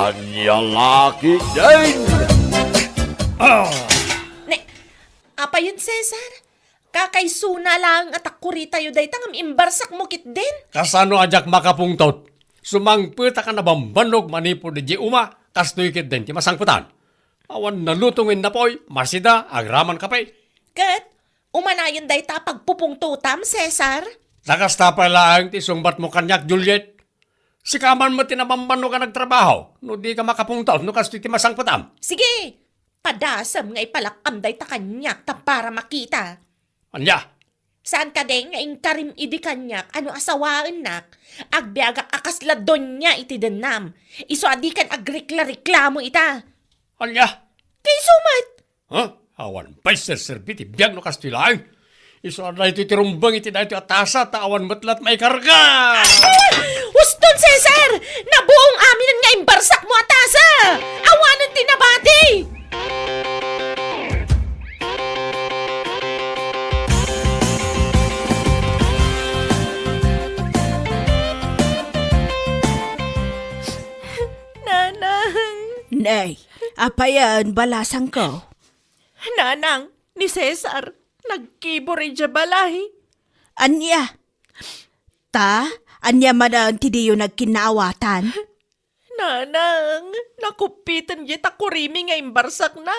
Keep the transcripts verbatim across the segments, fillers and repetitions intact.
Ania la ketdin? Ah! Ne, apayen, Cesar? Kakaisuna laeng a takkuritayo dayta ngem imbarsakmo ketdin? Kasano a diak makapungtot? Sumangpetak a nabambannog manipud idiay uma, kastoy ketdin ti masangpetan. Awan naluto nga innapoy, masida, agraman kape. Ket, umanayon dayta a pagpupungtotam, Cesar? Ta kasta pay laeng ti isungbatmo kaniak, Juliet. Sika man met ti nabambannog a nagtrabaho, no dika makapungtot no kastoy ti masangpetam. Sige, padasem nga ipalak-am dayta kaniak ta para makita. Ania? Saan kadi nga inkarim idi kaniak a no asawaennak, agbiagak a kasla donia iti dennam. Isu a dikan agrikla-reklamo ita. Ania? Ti isu met. Ha? Awan pay serserbi ti biag no kastoy laeng. Isu a daytoy ti rumbeng iti daytoy a tasa ta awan met la't maikarga. Uston, Cesar! Nabuong amin nga imbarsakmo a tasa! Awanen ti nabati! Nanang! Nay, apayen, balasangko? Nanang, ni Cesar, nagkibor idiay balay. Ania? Ta, ania manen ti diyo nagkinnaawatan? Nanang, nakuppiten diay takkurimi nga imbarsakna.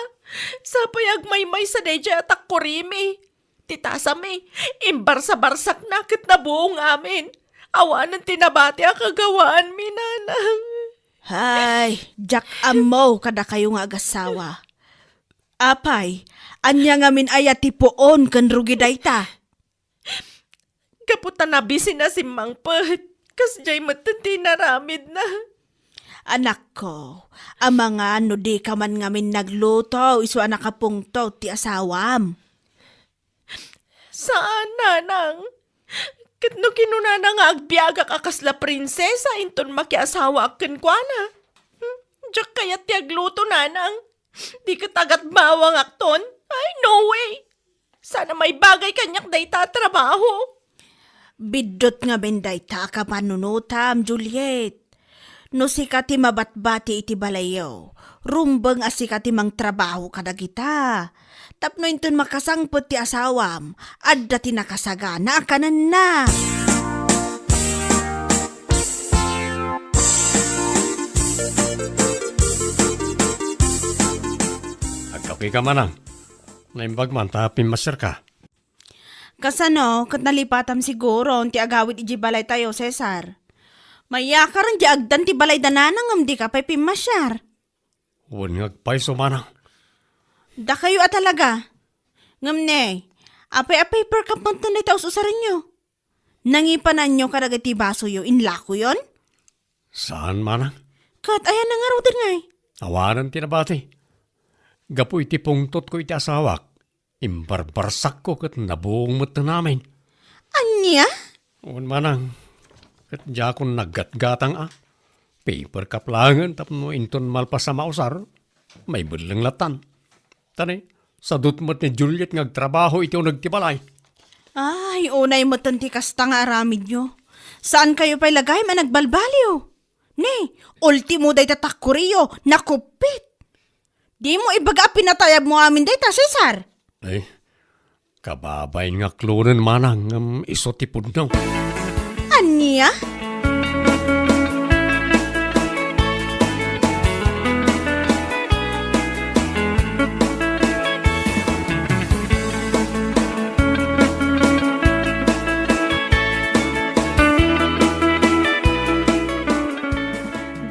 Sapay agmaymaysa daydiay a takkurimi. Ti tasami, imbarsa-barsakna ket nabuong amin. Awanen ti nabati a kagawaanmi, Nanang. Hay, diak ammo kadakayo nga agassawa. Apay, ania ngamin aya ti puon ken rugi dayta? Gapu ta nabisina simmangpet, kasdiay metten ti inaramidna. Anakko, amangan no dika man ngamin nagluto isu a nakapungtot ti asawam. Saan, Nanang. Ket no kinunana nga agbiagak a kasla prinsesa inton makiasawaak kenkuana. Hmm, diak kayat ti agluto, Nanang. Di ket agatbawangakton. Ay, no way. Sana maibagay kaniak dayta a trabaho. Biddut ngamin dayta a kapanunotam, Juliet. No sika ti mabatbati iti balayyo, rumbeng a sika ti mangtrabaho kadagita. Tapno inton makasangpet ti asawam, adda ti nakasagana a kanenna. Agkapeka, Manang. Naimbag man ta pimmasiarka. Kasano, ket nalipatam siguro ti agawid idiay balaytayo, Cesar? Mayakaren diay agdan ti balayda, Nanang, ngem dika pay pimmasiar. Wen nga agpayso, Manang. Dakayo a talaga. Ngem ne, apay a paper cup man dayta us-usarenyo? Nangipananyo kadagiti basoyo, inlakoyon? Saan, Manang. Ket ayan ngaruden ngay? Awanen ti nabati. Gapu iti pungtotko iti asawak, imbarbarsakko ket nabuong metten amin. Ania? Wen, Manang, ket diakon naggatgatang a. Paper cup laengen tapno inton malpas a mausar, maibelleng lattan. Ta ne, sadut met ni Juliet nga agtrabaho iti uneg ti balay. Ay, unay metten ti kasta nga aramidyo. Saankayo pay la gayam a nagbalbaliw. Ne, ultimo dayta takkuriyo, nakuppit. Dimo ibaga a pinatayabmo amin dayta, Cesar. Ay, kababain nga klonen, Manang, ngem isu ti pudno. Ania?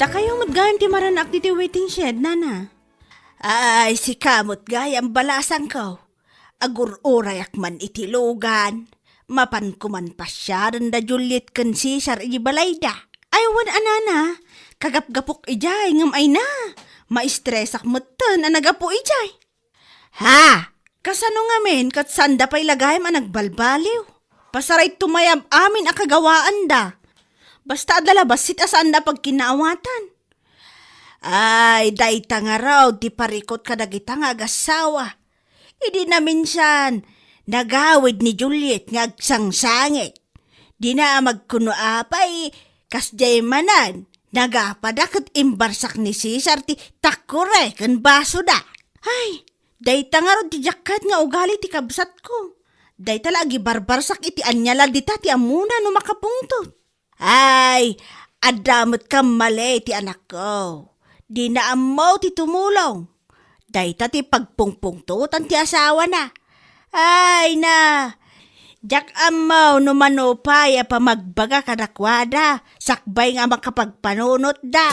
Dakayo met gayam ti maranak ditoy waiting shed, Nana. Ay, sika met gayam, balasangko. Agur-urayak man iti lugan. Mapanko man pasiaren da Juliet ken Cesar iti balayda. Ay, wen a, Nana, kagapgapok idiay, ngem ay na, maistresak metten a nagapu idiay. Ha? Kasano ngamin ket saanda pay la gayam a nagbalbaliw? Pasarayto mayam amin a kagawaanda. Basta adda la bassit a saanda a pagkinnaawatan. Ay, dayta ngarud ti parikut kadagita nga agassawa. Idi naminsan, nagawid ni Juliet nga agsangsangit. Dina a magkuno apay, kasdiay manen, Nagapada ket imbarsak ni Cesar ti takkure ken basoda. Ay, dayta ngarud ti diak kayat nga ugali ti kabsatko. Dayta la agibarbarsak iti ania la dita ti ammona no makapungtot. Ay, adda met kammali ti anakko. Dina ammo ti tumulong. Dayta ti pagpungpungtotan ti asawana. Ay na, diak ammo no mano pay a pamagbaga kadakuada sakbay nga makapagpanunotda.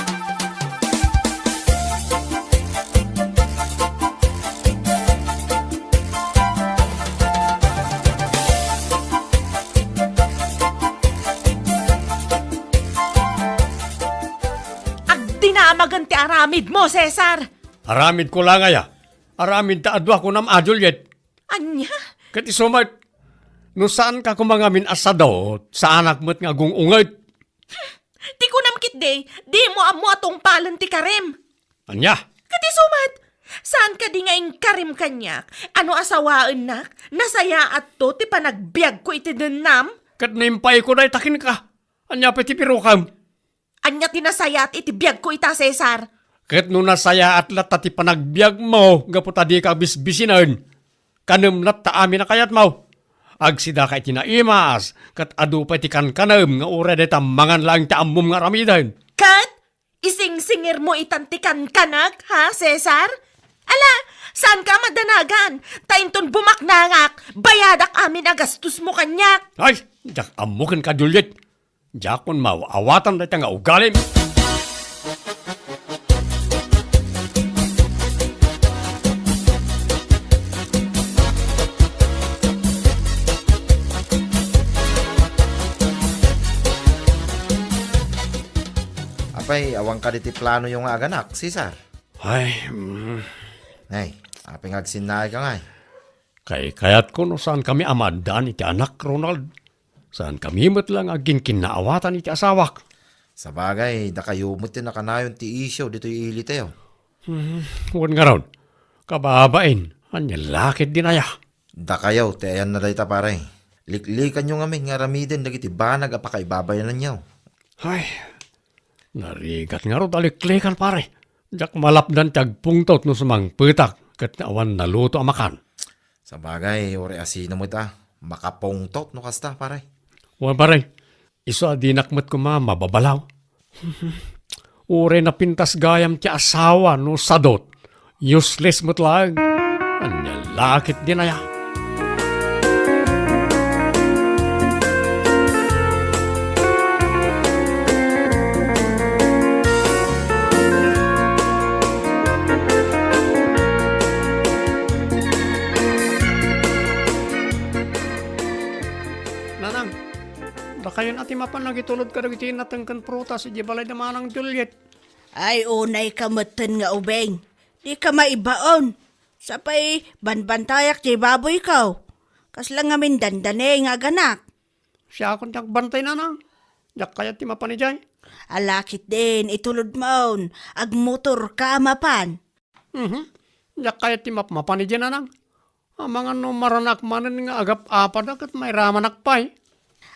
Agdinamagen ti aramidmo, Cesar! Aramidko la ngay a. Aramid ta adu a kunam a, Juliet. Ania? Ket isu met, no saanka koma ngamin a sadot, saanak met nga agung-unget. Ti kunam ketdi, dimo ammo a tungpalen ti karim. Ania? Ket isu met, saan kadi nga inkarim kaniak a no asawaennak, nasayaatto ti panagbiagko iti dennam? Ket no impayko dayta kenka, ania pay ti birokam? Ania ti nasayaat iti biagko ita, Cesar? Ket no nasayaat latta ti panagbiagmo gapu ta dika bisbisinen, kanem latta amin a kayatmo. Agsidaka iti naimas, ket adu pay ti kankanem nga uray dayta mangan laeng ti ammom nga aramiden. Ket isingsingirmo itan ti kankanak, ha, Cesar? Ala, saanka a madanagan, ta inton bumaknangak, bayadak amin a gastosmo kaniak. Ay, diak ammo kenka, Juliet. Diakon maaw-awatan dayta nga ugalim. Apay, awan kadi ti planoyo nga aganak, Cesar? Ay, mm. Ay, apay nga agsinnaayka ngay? Kaykayatko no saankami a maaddaan iti anak, Ronald. Saankami met la nga agkinkinnaawatan iti asawak. Sabagay, dakayo met ti nakanayon ti isyu ditoy ilitayo. Hmm, wen ngarud, kababain, ania la ketdin aya? Dakayo ti ayanna dayta, pare. Liklikanyo ngamin nga aramiden dagiti banag a pakaibabainanyo. Ay, narigat ngarud a liklikan, pare. Diak malapdan ti agpungtot no sumangpetak ket awan naluto a makan. Sabagay, uray asino met a makapungtot no kasta, pare. Wen, pare, isu a dinak met koma mababalaw. Uray napintas gayam ti asawa no sadot. Useless met laeng. Ania la ketdin aya? Nanang, dakayon a ti mapan nangitulod kadagiti nateng ken prutas idiay balay da Manang Juliet. Ay, unayka metten nga ubing. Dika maibaon. Sapay, banbantayak diay baboyko. Kasla ngamin dandani nga aganak. Siakon ti agbantay, nanang. Diak kayat ti mapan idiay. Ala ketdin, itulodmon. Agmotorka a mapan. Mhm. Diak kayat ti mapmapan idiay, nanang. Amangan no maranak manen nga agap-apada ket mairamanak pay.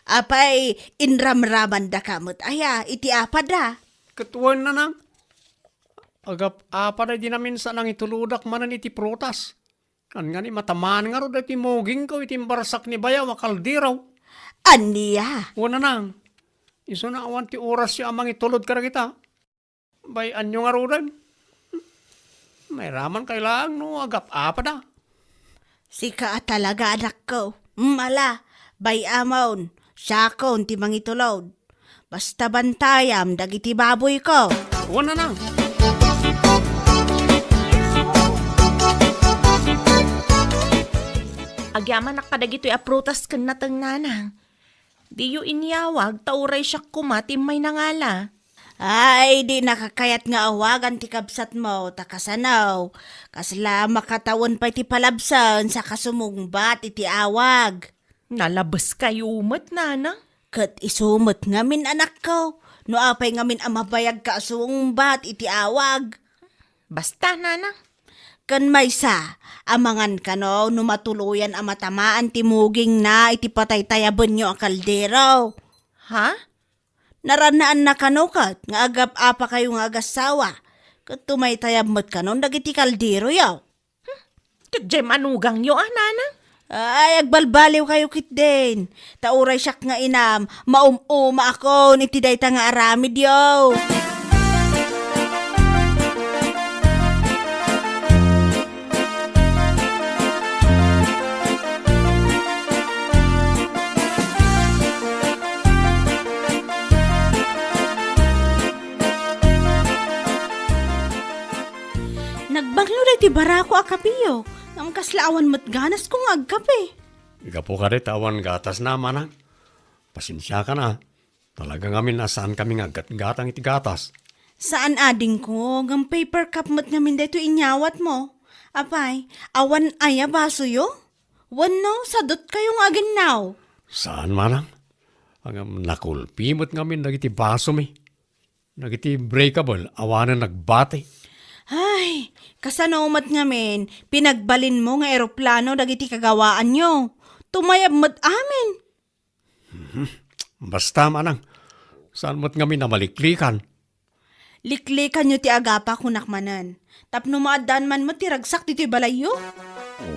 Apay, inramramandaka met aya iti apada? Ket wen, nanang. Agap-apada idi naminsan a nangitulodak manen iti prutas. Ngani, matamaan ngarud daytoy mugingko iti imbarsak ni bayaw a kaldero. Ania? Wen, nanang. Isuna awan ti orasyo a mangitulod kadagita. Bay-anyo ngaruden. Mairamankayo laeng no agap-apada. Sika a talaga, anakko. Mm, ala, bay-amon, siakon ti mangitulod. Basta bantayam dagiti baboyko. Wen, nanang. Agyamanak kadagitoy a prutas ken nateng, nanang. Diyo inyawag ta uray siak koma ti immay nangala. Ay, dinaka kayat nga awagan ti kabsatmo, ta kasano? Kasla makatawen pay ti palabsen sa kasumungbat iti awag. Nalabeskayo met, nanang. Ket isu met ngamin, anakko, no apay ngamin a mabayagka a sumungbat iti awag. Basta, nanang. Ken maysa, amangan kano no matuloyan a matamaan ti mugingna iti pataytayabenyo a kaldero. Ha? Narannaanna kano ket nga agap-apakayo nga agassawa, ket tumaytayab met kanon dagiti kalderoyo. Ket diay manugangyo a, nana? Ay, agbalbaliwkayo ketdin. Ta uray siak nga inam, maum-umaakon iti dayta nga aramidyo. Nagbanglo daytoy barako a kapeyo, ngem kasla awan met ganasko nga agkape. Gapu kadi ta awan gatasna, manang. Pasensiakan a. Talaga ngamin a saankami nga aggatgatang iti gatas. Saan adingko, ngem paper cup met ngamin daytoy inyawatmo. Apay, awan aya basoyo? Wenno, sadutkayo nga aginnaw? Saan, manang. Ngem nakulpi met ngamin dagiti basomi. Dagiti breakable, awanen nagbati. Ay, kasano met ngamin, pinagbalinmo nga eroplano dagiti kagawaanyo? Tumayab met amin. Mhm. Basta, manang, saan met ngamin a maliklikan? Liklikanyo ti agapa, kunak manen. Tapno maaddaan man met ti ragsak ditoy balayyo?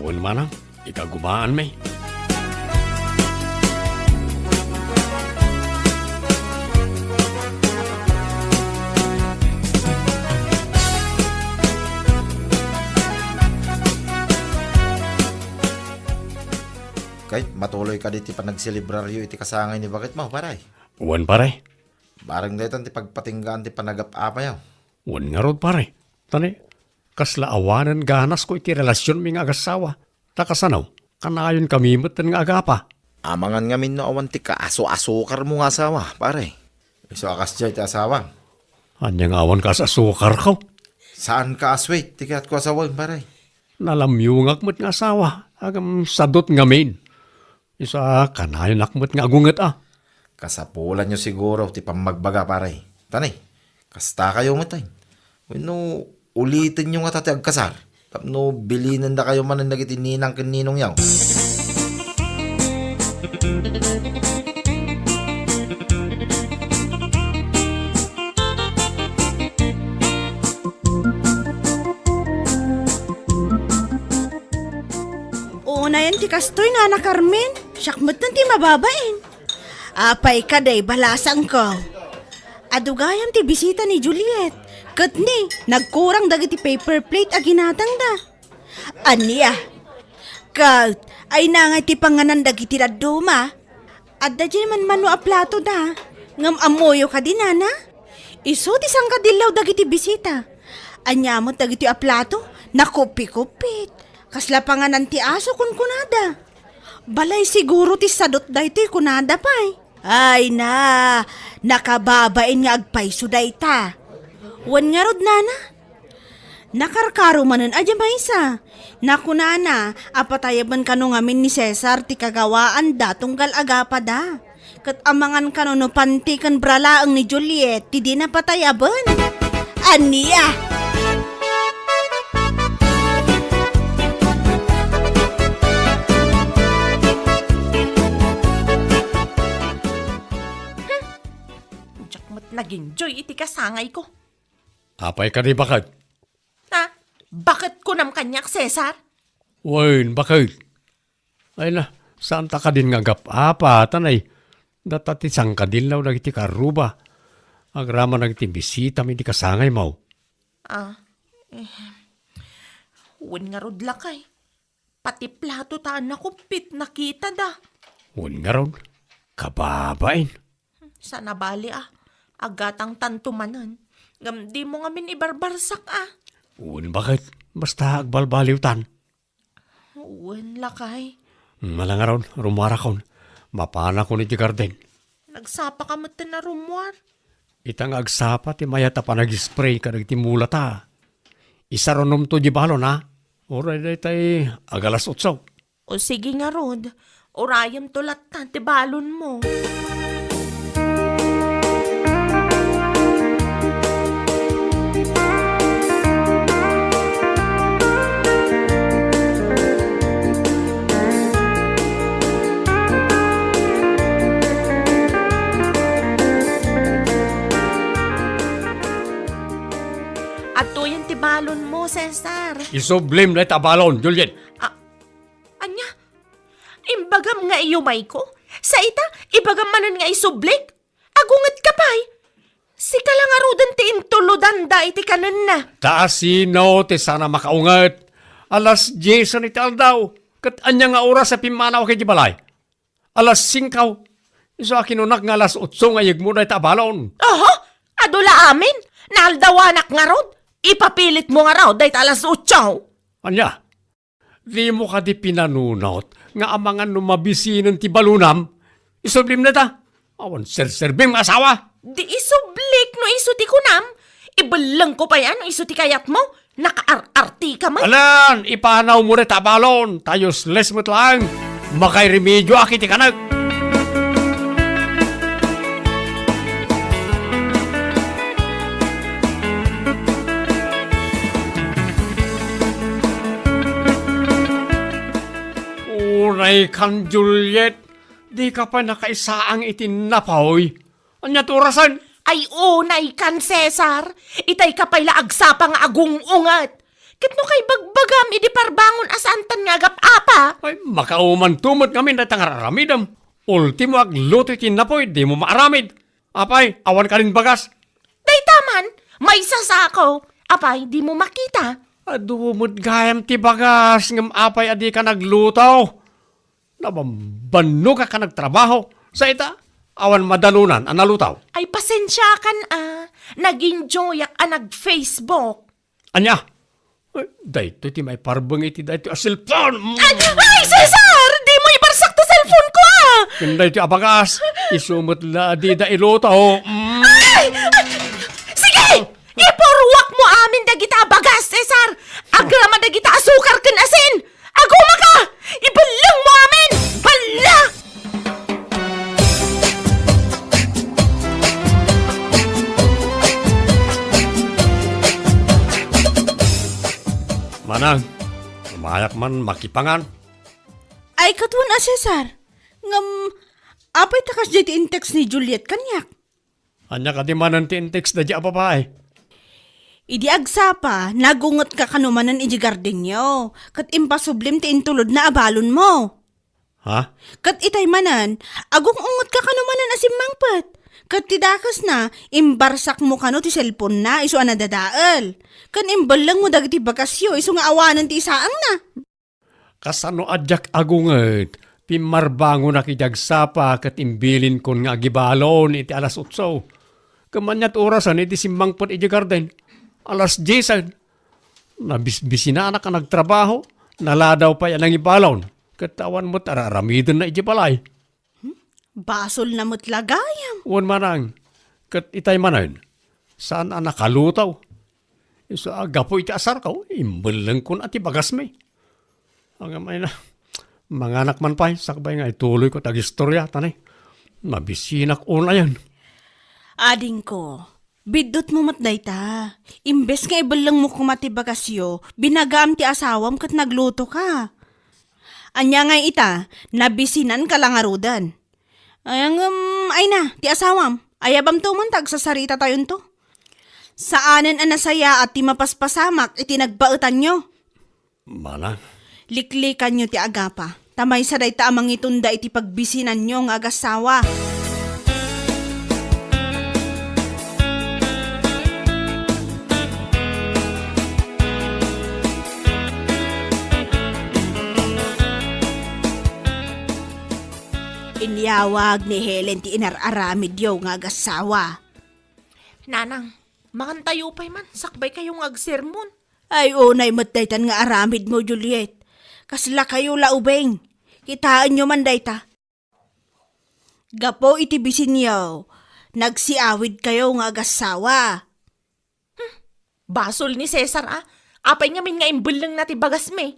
Wen, manang, ikagumaanmi. Kay, matuloy kadi ti panagselebraryo iti kasangay ni baketmo, pare? Wen, pare. Bareng daytan ti pagpatinggaan ti panagap-apayo. Wen ngarud, pare. Tani, kasla awanen ganasko iti relasionmi nga agassawa. Ta kasano, kanayonkami metten nga agapa. Amangan ngamin no awan ti kaasu-asukarmo nga asawa, pare. Isu a kasdiay ti asawam. Ania nga awan kaasu-asukarko? Saan ka a sweet ti kayatko a sawen, pare. Nalamyongak met nga asawa, ngem sadut ngamin. Isu a kanayonak met nga agunget a. Kasapulanyo siguro ti pammagbaga, pare. Tani, kastakayo met ay. Wenno, ulitenyo ngata ti agkasar. Tapno bilinendakayo manen dagiti ninang ken ninongyo. Unayen ti kastoy, Nana Carmen. Siak metten ti mababain. Apay kadi, balasangko. Adu gayam ti bisita ni Juliet. Ket ni, nagkurang dagiti paper plate a ginatangda. Ania? Ket, ay nangay ti panganan dagiti dadduma? Adda diay manmano a platoda. Ngem ammoyo kadi, Nana? Isu ti sangkadillaw dagiti bisita. Ania met dagitoy a plato? Nakupikupit. Kasla panganan ti aso, kunkunada. Balay siguro ti sadut daytoy, kunada pay. Ay na, nakababain nga agpayso dayta. Wen ngarud, Nana? Nakarkaro manen a diay maysa. Nakunana a patayaben kano ngamin ni Cesar ti kagawaanda tunggal agapada. Ket amangan kano no panti ken bra laeng ni Juliet ti dina patayaben. Ania? Hmm. Diak met nag-enjoy iti kasangayko. Apay kadi, baket? Ha? Baket kunam kaniak, Cesar? Wen, baket? Ay na, saanta kadin nga agap-apa, tanay. Data ti sangkadillaw dagiti karruba. Agraman dagiti bisitami iti kasangaymo. Ah, eh, wen ngarud, lakay. Pati plato ta a nakupit, nakitada. Wen ngarud, kababain. Saan a bali a, agatangtanto manen. Ngem dimo ngamin ibarbarsak a. Wen, baket? Basta agbalbaliwtan. Wen, lakay. Hmm, ala ngarud, rummuarakon. Mapanakon iti garden. Nagsapaka metten a rummuar? Ita nga agsapa ti mayat a panag-spray kadagiti mulata. Isarunomto di balon, a? Uray daytay agalas otso. O sige ngarud, urayemto latta ti balonmo. Adtoyen ti balonmo, Cesar. Isublim dayta a balon, Juliet. A-, ania? Imbagam nga iyumayko? Sa ita, ibagam manen nga isublik? Agungetka pay? Sika la ngaruden ti intulodanda iti kanenna. Ta asino ti saan a makaunget? Alas diesen iti aldaw, ket ania nga oras a pimmanaw idiay balay? Alas singko. Isu a kinunak nga alas otso nga yegmo dayta a balon. Oho, adu la amin. Naaldawanak ngarud. Ipapilitmo ngarud dayta alas otso. Ania? Dimo kadi pinanunot nga amangan no mabisinen ti balonam? Isublim dayta. Awan serserbim nga asawa. Di isublik no isu ti kunam. Ibellengko pay a no isu ti kayatmo. Nakaar-artika met. Alan, ipanawmo dayta a balon. Ta useless met laeng. Makairemedioak iti kanek. Unaykan, Juliet, dika pay nakaisaang iti napoy. Ania ti orasen? Ay, unaykan, Cesar. Itayka pay la agsapa nga agung-unget. Ket no kaibagbagam idi parbangon a saantan nga agap-apa. Ay, makaumanto met ngamin dayta nga ar-aramidem. Ultimo, agluto iti napoy, dimo maaramid. Apay, awan kadin bagas? Dayta man, maysa sako. Apay, dimo makita? Adu met gayam ti bagas, ngem apay a dika nagluto? Nabambannogak a nagtrabaho. Sa ita, awan madanunan a nalutaw. Ay, pasensiakan a. Nag-enjoyak a nag-Facebook. Ania? Ay, daytoy ti maiparbeng iti daytoy a cellphone. Mm. Ay, ay, Cesar! Dimo ibarsak ti cellphone ko, a! Ken daytoy a bagas, isu met la a dida iluto. Mm. Ay! Ay! Sige! Ipurruakmo amin dagita a bagas, Cesar! Agraman dagita a sukar ken asin! Agumaka! Ibellengmo amin! Balla! Manang, umayak man makipangan. Ay, katuan a Cesar. Ngem, apay ta kasdiay ti in-text ni Juliet kaniak? Ania kadi manen ti in-text daydiay a babai? Idi agsapa, nagungetka kano manen idiay gardenyo, ket impasublim ti intulodna a balonmo. Ha? Ket itay manen, agung-ungetka kano manen a simmangpet. Ket ti dakesna, imbarsakmo kano ti cellphone-na isu a nadadael. Ken imbellengmo dagiti bagasyo isu nga awanen ti isaangna. Kasano a diak agunget, pimmarbangonak idi agsapa ket imbilinkon nga agibalon iti alas otso. Ket ania ti orasen idi simmangpet idiay garden? Alas diesen. Nabisbisinanak a nagtrabaho, naladaw pay a nangibalon, ket awan met ar-aramidenna idiay balay. Hmm? Basolna met la gayam. Wen manang, ket itay manen, saan a nakalutaw. Isu a gapu iti asarko, imbellengkon a ti bagasmi. Agam ay na, manganak man pay, sakbay nga ituloyko ti agistoria, ta ni, mabisinak unayen. Adingko, biddutmo met dayta. Imbes nga ibellengmo koma ti bagasyo, binagaam ti asawam ket naglutoka. Ania ngay ita, nabisinanka la ngaruden. Ay, ngem, ay na, ti asawam, ayabamto man ta agsasaritatayon to. Saanen a nasayaat ti mapaspasamak iti nagbaetanyo. Manang. Liklikanyo ti agapa, ta maysa dayta a mangitunda iti pagbisinanyo nga agassawa. Inyawag ni Helen ti inar-aramidyo nga agassawa. Nanang, mangantayo pay man, sakbay kayo nga agsermon. Ay, unay met daytan nga aramidmo, Juliet. Kasla kayo la ubing. Kitaenyo man dayta. Gapu iti bisinyo, nagsiawid kayo nga agassawa. Hmm, basol ni Cesar, a. Apay ngamin nga imbellengna ti bagasmi?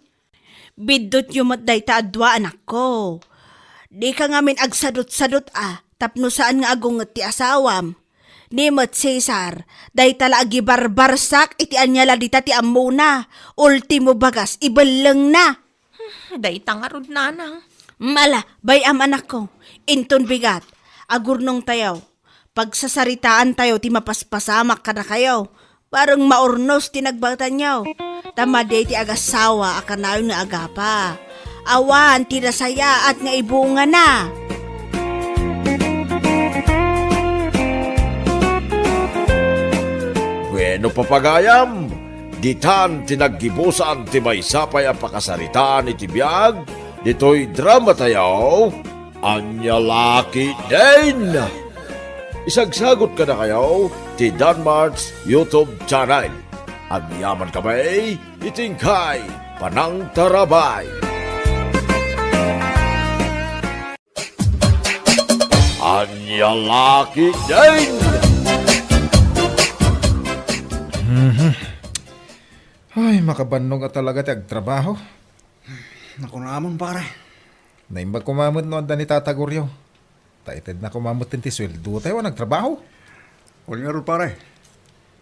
Biddutyo met dayta a dua, anakko. Dika ngamin agsadutsadut, a, tapno saan nga agunget ti asawam. Ni met Cesar, dayta la agibarbarsak iti ania la dita ti ammona. Ultimo bagas, ibellengna. Hmm, dayta ngarud, nanang. Mala, bay-am, anakko. Inton bigat, agurnongtayo. Pagsasaritaantayo ti mapaspasamak kadakayo. Bareng maurnos ti nagbatanyo, ta madi ti agasawa a kanayon nga agapa. Awan ti nasayaat nga ibungana. Bueno, papagayam, ditan ti naggibusan ti maysa pay a pakasaritaan iti biag ditoy drama tayo. Ania la ketdin? Isagsagot kadakayo ti Danmart's YouTube channel. Agyamankami iti inkay panangtarabay. Ania la ketdin? Mhm. Ay, makabannog a talaga ti agtrabaho. Nakunamon, pare. Naimbag koma met no adda ni Tata Goryo. Ta itedna koma met ti sueldo tayo a nagtrabaho. Wen ngarud, pare.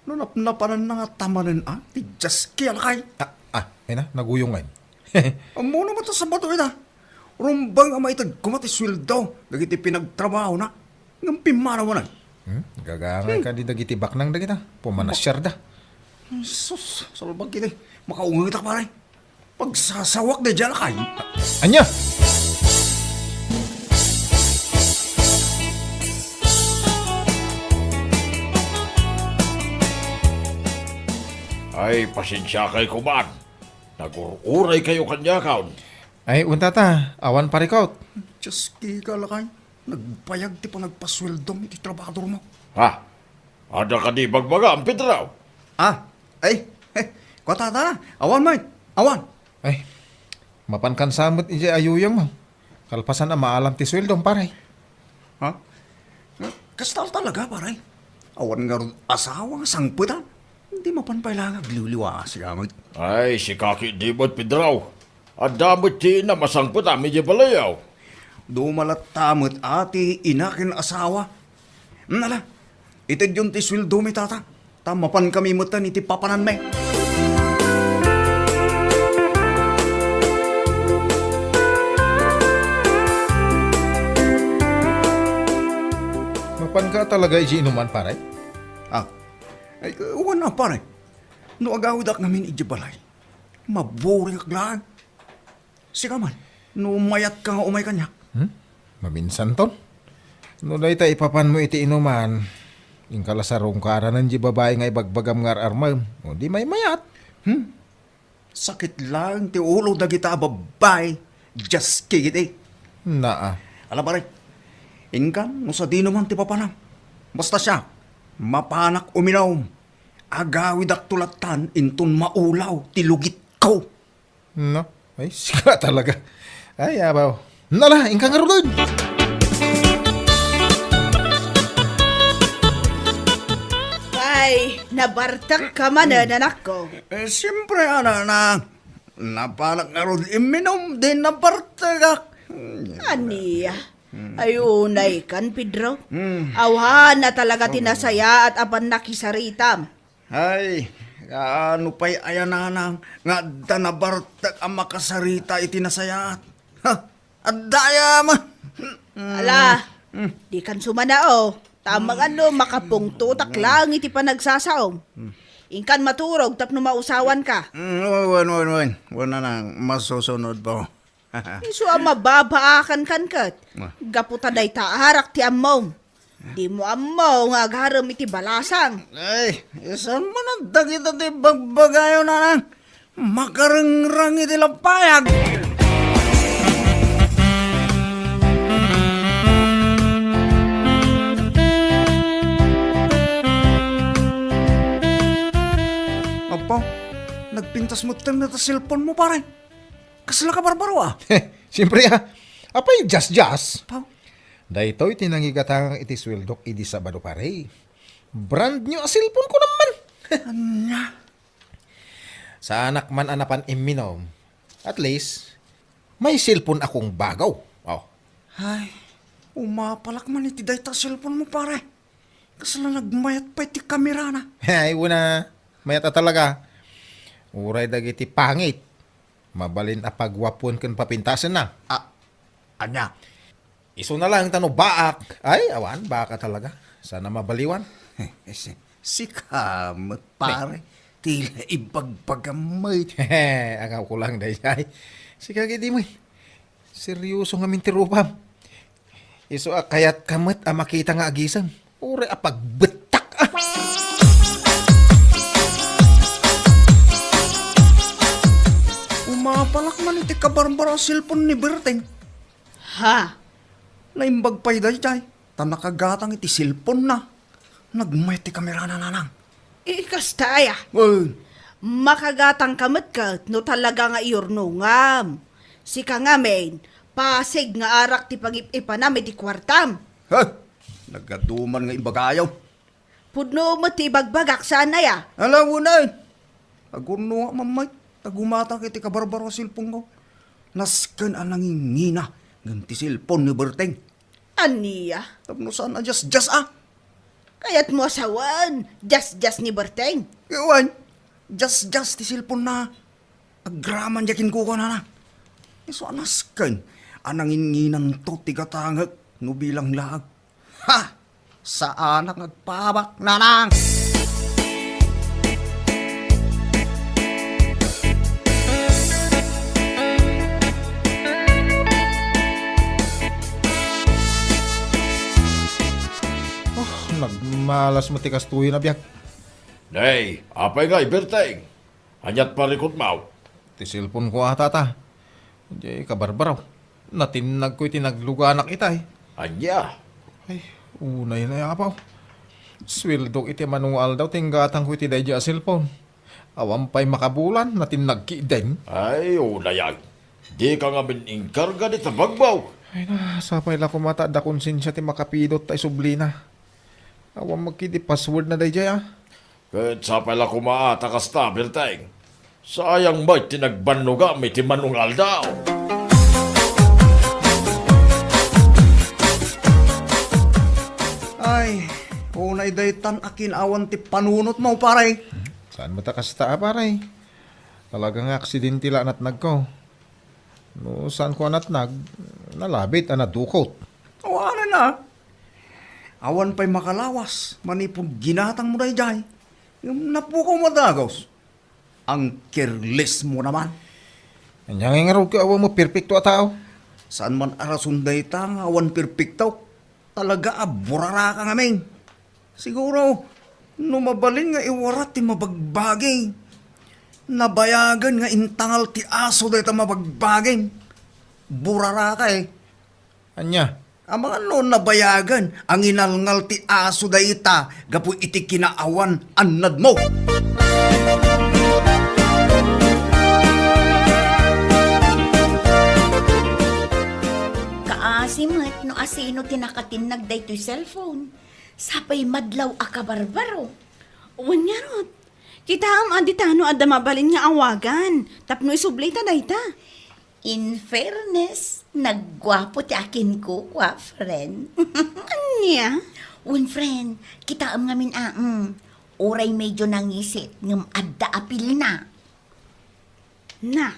No napnapananna nga tamanen a, ti Jaski a lakay. Ah, ah, ay na, naguyong ngay. Ammono met a Sabado ita. Rumbeng a maited koma ti sueldo dagiti pinagtrabahona. Ngem pimmanaw a nag- Hmm? Gagangay ka di dagiti baknang dagita. Pumanasyar da. Sus, salbag kiti. Makaungetak, pare. Pagsasawak daydiay a lakay. Ania? Ay, pasensiakay koman. Nagur-uray kayo kaniakon. Ay, unta ta. Awan parikot. Jaski ka, lakay. Nagbayag ti panagpasueldom iti trabadormo. Ha? Adda kadi bagbagam, Pedro? Ah, ay, eh, kua tata, awan met, awan. Ay, mapankan sa met idiay ayuyongmo. Kalpasan a maalam ti sueldom, pare. Ha? Kasta talaga, pare. Awan ngarud asawa nga sangpetan. Di mapan pay la nga agliwliwa, siya met. Ay, sika ketdi met, Pedro. Adda met ti inam a sangpetam idiay balayaw. Dumalatta met a ti ina ken asawa. Nala, itedyon ti sueldomi, tata, ta mapankami metten iti papananmi. Mapanka talaga iti inuman, pare? Ah, ay, wen a, pare. No agawidak ngamin idiay balay, maburingak laeng. Sika man, no mayatka nga umay kaniak. Hmm? Maminsanton? No dayta ipapanmo iti inuman, inka la sarungkaranen diay babai nga ibagbagam nga ar-armem, o di maymayat. Hmm? Sakit laeng ti ulo dagita a babbai, Jaski iti. Naa. Ala, pare, inkan no sadino man ti papanam. Basta siak, mapanak uminom. Agawidakto lattan inton maulaw ti lugitko. No? Ay, sika talaga. Ay, abaw. Nala, inka ngaruden. Ay, nabartek ka manen, anakko. Eh, siyempre, ana, na, napanak ngarud imminom, di nabartekak. Ania? Ay, unay kan, Pedro. Hmm. Awan a talaga ti nasayaat a pannakisaritam. Ay, kaano pay aya nanang nga adda nabartek a makasarita iti nasayaat? Ha? Adda aya man. Ala, hmm, dikan sumanao. Tamang ano, makapungtotak laeng iti panagsasaom. Hmm. Inkan maturog tapno mausawanka. Hmm, wen, wen, wen, wen. Wen, nanang, masusunod pa. Isu a mababaakan kan ket. Ah. Gapu ta dayta arak ti ammom. Dimo ammo nga agarem iti balasang. Ay, isan man dagita ti bagbagayo, nanang. Makarengrang iti lappayag. Apo, nagpintas metten ta cellphone mo, pare. Kasla ka barbaro, ah. Siyempre, ah. Apay, just, just. Pau. Daytoy ti nangigatangak iti sueldok idi Sabado, pare. Brand new a cellphone ko naman. Ania? Saanak man a napan imminom. At least, may cellphone akong bagaw. Oh. Ay, umapalak man iti dayta a cellphone mo, pare. Kasla nagmayat pay ti kamerana. Ay, una, mayat a talaga. Uray dagiti pangit. Mabalin a pagwapuan ken papintasenna. Ah, ania? Isu na lang ta no baak. Ay, awan, baak a talaga. Sana mabaliwan. Si-, Sika met, pare, ti la ibagbagam met. Hehe, agaw ko lang, daydiay. Sika gidi mo, eh. Seryoso ngamin ti rupam. Isu a kayat ka met a makita nga agisem. Uray a pagbettak, ah. Umapalak man iti kabarbaro a cellphone ni Berteng. Ha? Naimbag pay daydiay, ta nakagatang iti cellphone-na. Nagmayat ti kamerana, nanang. Ikasta aya? Wen. Makagatang ka met ket no talaga nga iyurnongam. Sika ngamin, pasig nga arak ti pangip-ipanam iti kuartam. Ha? Nagaduman nga imbagayo. Pudno met ti ibagbagak, saan aya? Ala, unay. Agurno nga mamay, ta gumatang iti kabarbaro a cellphone-ko. Nasken a nangingina ngem ti cellphone ni Berteng. Ania? Tapno saan a jasjas, ah. Kayatmo a sawen, jasjas ni Berteng? Wen, jasjas ti cellphone-na. Agraman diay kinkukuanana. Isu a nasken a nanginginanto ti gatangek no bilang laeng. Ha! Saanak nga agpaabak, nanang! Oh, nagmalas met ti kastoyen a biag. Nay, apay nga, Berteng? Aniat parikutmo? Ti cellphone-ko a, tata. Diay kabarbaro. Natinnagko iti nagluganak itay. Ania? Ay, unay na, apo. Suweldok iti mano nga aldaw ti inggatangko iti daydiay a cellphone. Awan pay makabulan, natinnag ketdin. Ay, unay ay. Dika ngamin inkarga dita bagbaw. Ay na, sapay la koma ta adda konsensia ti makapidot ta isublina. Awan met ketdi password-na daydiay, ah. Ket sapay la koma a ta kasta, Berteng. Sayang met ti nagbannogam iti mano nga aldaw. Ay, unay daytan a kinaawan ti panunotmo, pare. Saan met a kasta, a, pare? Talaga nga aksidente la a natnagko. No saanko a natnag, nalabit a nadukot. Awanen a. Awan pay makalawas manipud ginatangmo daydiay. Ngem napukaw madagus. Ang careless mo naman. Ania ngay ngarud ket awan mo perpekto a tao? Saan man a rason dayta nga awan perpekto. Talaga a buraraka ngamin. Siguro, no mabalin nga iwarat ti mabagbagi, nabayagen nga intangal ti aso dayta mabagbagi. Buraraka, eh. Ania? Amangan no nabayagen a nginalngal ti aso dayta gapu iti kinaawan annadmo. Kaasi met no asino ti nakatinnag daytoy cellphone. Sapay madlaw a kabarbaro. Wen ngarud, kitaem a ditano adda mabalin nga awagan tapno isublita dayta. In fairness, nagguapo ti akinkukua, friend. Ania? Wen, friend, kitaem ngamin a, mm, uray medyo nangisit ngem adda apilna. Na,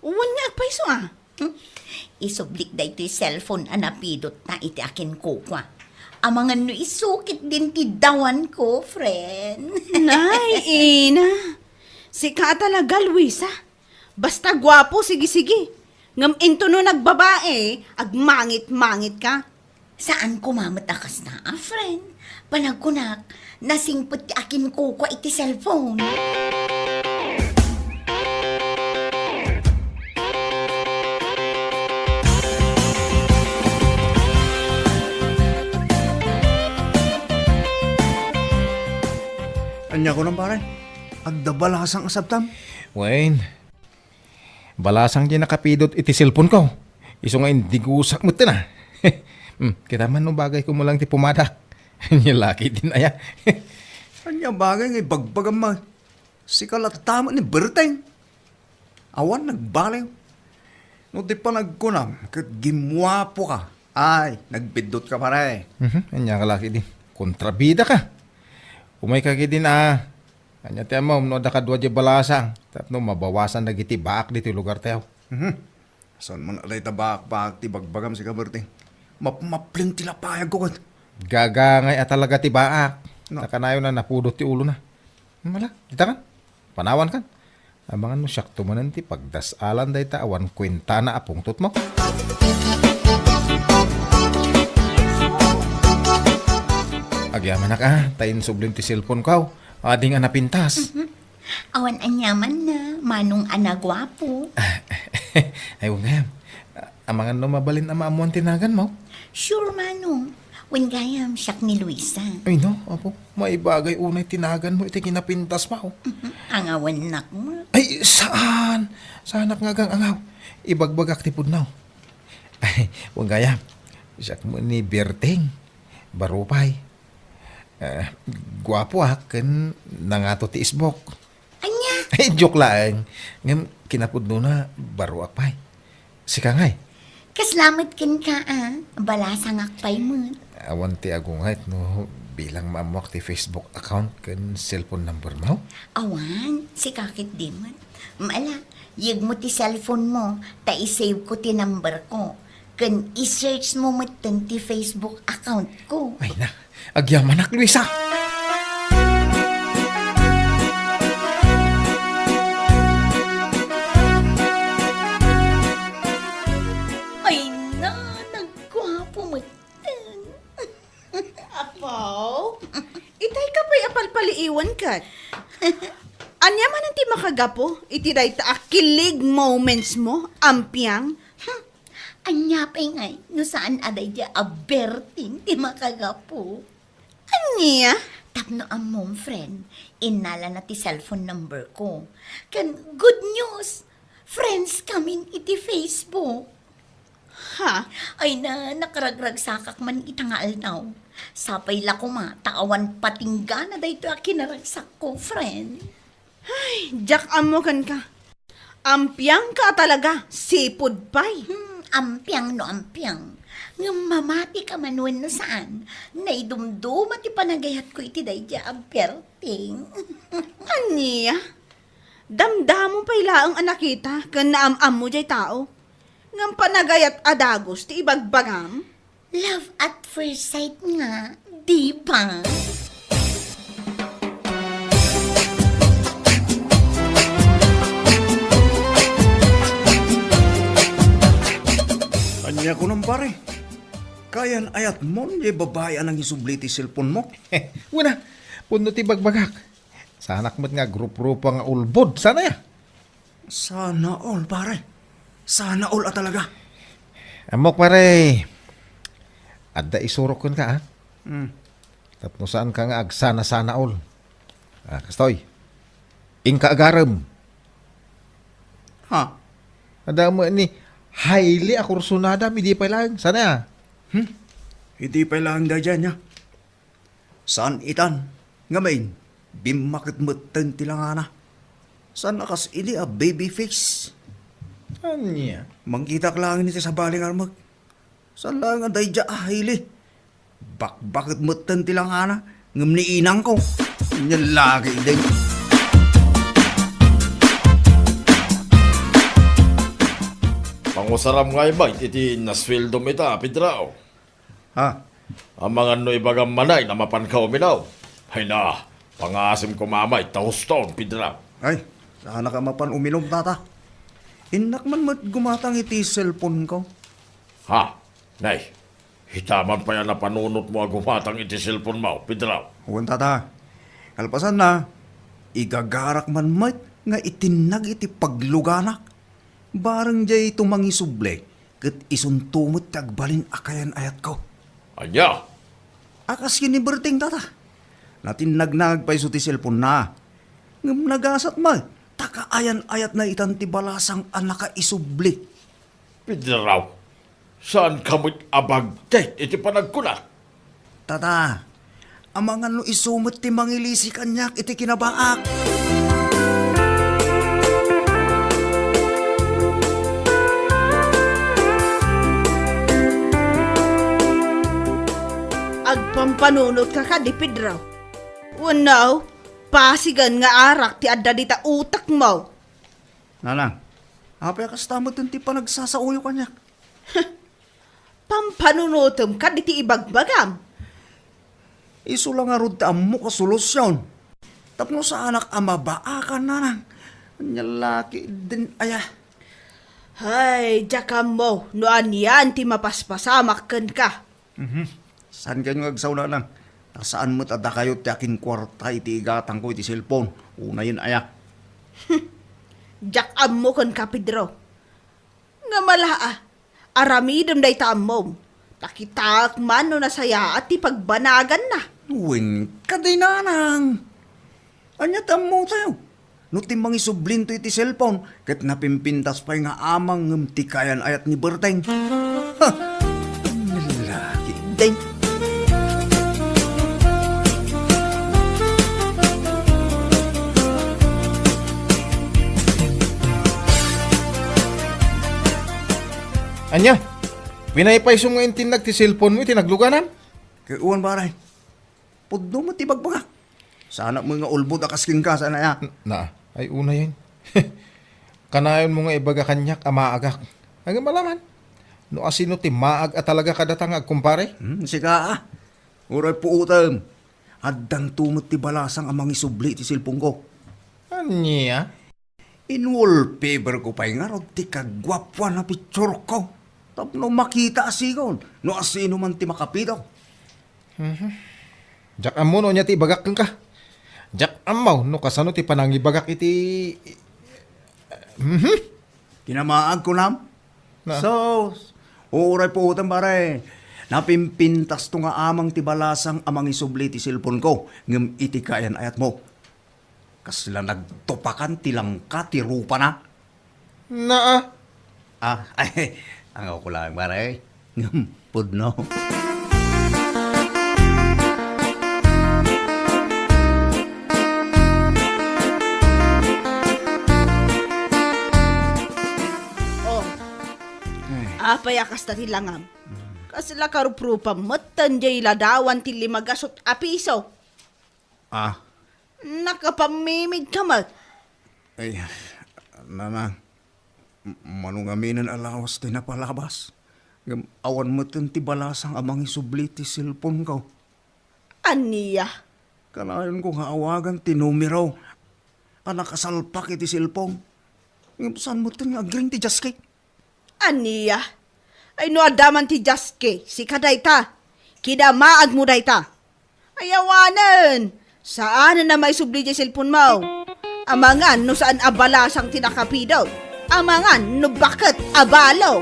wen nga agpayso a. Hmm? Isublik daytoy cellphone a napidotna iti akinkukua. Amangan no isu ketdin ti dawanko, friend. Nay, ina. Sika a talaga, Luisa. Basta guapo, sige-sige. Ngem intono nagbabae, agmangit-mangit ka. Saan koma met a kasta a, friend. Panagkunak, nasingpet ti akinkukua iti cellphone. Ania kunam, pare? Adda balasang a sabtam? Wen, balasang ti nakapidot iti cellphone-ko. Isu nga indigusak met na. Hmm, kita man no bagay ko mo lang ti pumadak. Ania la ketdin aya? Ania bagay nga ibagbagam man? Sika latta met ni Berteng. Awan nagbaliw. No ti panagkunam ket gimmuapo ka. Ay, nagbiddut ka, pare. Mhm, ania ka la ketdi? Kontrabida ka. Umay ka ketdin a. Ania ti ammom no adda kadua diay balasang tapno mabawasan dagiti baak ditoy lugartayo? Mhm. Saan man a dayta baak-baak ti bagbagam, sika Berteng? Mapmapleng ti lapayagko ket. Gagangay a talaga ti baak. No. Ta kanayon a napudot ti ulona. Mala, dita kan? Panawan kan? Amangan no siakto manen ti pagdas-alan dayta awan kuentana a pungtotmo. Agyamanak a, ta insublim ti cellphone ko. Adi nga napintas. Mhm. Awan aniaman na, Manong a naguapo. Ay, wen gayam. Amangan no mabalin a maammuan ti naganmo? Sure, Manong. Wen gayam, siak ni Luisa. Ay, no, apo. Maibagay unay ti naganmo iti kinapintasmo. Mhm. Angawannak mo. Ay, saan? Saanak nga agang-angaw. Ibagbagak ti pudno. Ay, wen gayam. Siak met ni Berting. Baro pay. Eh, guapoak ken nangato ti isbok. Ania? Ay, joke laeng. Ngem kinapudnona, baroak pay. Sika ngay? Kasla met kenka a, balasangak pay met. Awan ti agungayt no bilang maammoak ti Facebook account ken cellphone number mo? Awan, sika ketdi met. Mala, yegmo ti cellphone mo, ta i-save ko ti number ko. Ken i-search mo metten ti Facebook account ko. Ay na, agyamanak, Luisa! Ay na, nagguapo metten. Apo, itay ka pay a palpaliiwan ket. Ania manen ti makagapu iti dayta a kilig moments mo, ampiang? Hmm. Ania pay ngay no saan a daydiay a Berting ti makagapu? Ania? Tapno ammom, friend, innalana ti cellphone number ko. Ken good news, friends kamin iti Facebook. Ha? Ay na, nakaragragsakak man ita nga aldaw. Sapay la koma ta awan patinggana daytoy a kinaragsakko, friend. Ay, diak ammo kenka. Ampiangka a talaga, sipud pay. Hmm, ampiang no ampiang. Ngem mamatika man wenno saan, naidumduma ti panagayatko iti daydiay a Berting. Ania? Damdamo pay laeng a nakita ken naam-ammo diay tao. Ngem panagayat a dagus ti ibagbagam? Love at first sight nga, di ba? Ania kunam, pare? Kayan-ayatmon diay babai a nangisubli ti cellphone mo? Wen a, pudno ti bagbagak. Saanak met nga agrup-rupa nga ulbod. Saan aya? Sana all, pare. Sana all a talaga. Ammok, pare. Adda isurok kenka, a? Hmm. Tapno saanka nga agsana-sana all. A, kastoy. Inka agarem. Ha? Adda met ni Hailey a kursunadam, idi pay laeng. Saan aya? Hmm? Idi pay laeng daydiay, ania? Saan itan, ngamin, bimmaketmetten ti langana. Saan a kas idi a baby face. Ania? Mangkitak laeng iti sabali nga armek. Saan laeng a daydiay a Hailey. Bakbaketmetten ti langana, ngem ni inangko. Ania lagi idi. Pangusaram ngay met iti nasueldom ita, Pedro. Ha? Amangan no ibagam manen a mapanka uminom. Ay na, pangasim koma met ta huston, Pedro. Ay, saanaka mapan uminom, tata. Innak man met gumatang iti cellphone ko. Ha? Nay, ita man pay a napanunotmo a gumatang iti cellphone mo, Pedro? Wen, tata. Kalpasanna, igagarak man met nga itinnag iti pagluganak. Bareng diay tumangisubli, ket isunto met ti agbalin a kayan-ayatko. Ania? A kas ken ni Berting, tata. Natinnagna pay isu ti cellphone-na. Ngem nagasat met, ta kaayan-ayatna itan ti balasang a nakaisubli. Pedro, saanka met a bagtit iti panagkunak? Tata, amangan no isu met ti mangilisi kaniak iti kinabaak. Agpampanunotka kadi, Pedro? Wenno, pasigen nga arak ti adda dita utekmo? Nanang, apay a kasta met ti panagsasaoyo kaniak? Pampanunotem kaditi ibagbagam. Isu la ngarud ti ammok a solusyon. Tapno saanak a mabaakan, nanang. Ania la ketdin aya? Hay, diak ammo no anian ti mapaspasamak kenka. Mhm. Saan kayo nga agsaw, nanang? Ta saan met a dakayo ti akinkuarta iti igatangko iti cellphone. Unayen aya? Diak ammo kenka, Pedro. Ngem ala, a, aramidem dayta ammom. Ta kitaek man no nasayaat ti pagbanaganna. Wen, kadi, nanang. Ania ti ammotayo? No ti mangisublinto iti cellphone, ket napimpintas pay nga amang ngem ti kayan-ayat ni Berteng. Ha! Lalaki, deng. Ania? Pinaypaysom nga intinnag ti cellphone mo iti nagluganam? Ket wen, pare. Pudno met ti bagbagak. Saanak met nga ulbod a kas kenka, saan aya? Na, ay unayen. Kanayon mo nga ibaga kaniak a maagak. Ngem ala man. No asino ti maag a talaga kadata nga agkumpare? Hmm, sika, a. Uray puotem. Addanto met ti balasang a mangisubli iti cellphone ko. Ania? In-wallpaper ko pay ngarud ti kaguapuan a picture ko. Tapno makita a sigon no asino man ti makapidaw. Mhm. Diak ammo no ania ti ibagak kenka. Diak ammo no kasano ti panangibagak iti, mhm. Kinamaag, kunam? Na. So, uray puotem, pare. Napimpintasto nga amang ti balasang a mangisubli ti cellphone ko, ngem iti kayan-ayat mo. Kasla nagtupakan ti langka ti rupana. Naa. Ah, ay, angawko laeng, pare. Ngem pudno. Oh. Ay. Apay a kasta ti langam? Mm. Kasla karuprupam metten diay ladawan ti lima gasut a piso. Ah. Nakapammimid ka met. Ay, nanang, m-, mano ngamin a lawas ti napalabas. Ngem awan metten ti balasang a mangisubli ti cellphone ko. Ania? Kanayonko nga awagan ti numero a nakasalpak iti cellphone. Ngem saan metten nga agring ti jaske. Ania? Ay, no adda man ti jaske, sika dayta. Kinamaagmo dayta. Ay, awanen. Saanen a maisubli diay cellphone mo. Amangan no saan a balasang ti nakapidot. Amangan no baket a balo.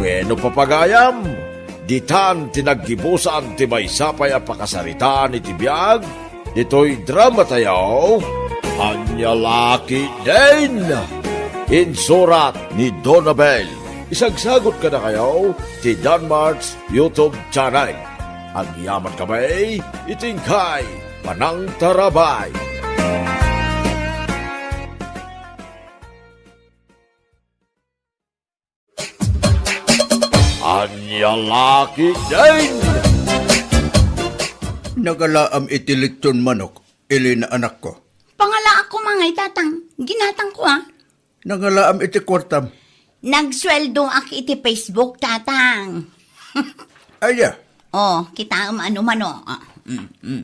Bueno, papagayam, ditan ti naggibusan ti maysa pay a pakasaritaan iti biag ditoy dramatayo, Ania La Ketdin. Insurat ni Donabel. Isagsagut kadakayo ti Danmart's YouTube channel. Agyamankami iti inkay panangtarabay. Ania La Ketdin! Nagalaam iti litson manok, Elena, anakko. Pangalaak koma ngay, tatang. Ginatangko, a. Nangalaam iti kuartam. Nagsueldoak iti Facebook, tatang. Aya? Oh, kitaem a numano. Ah, mm, mm.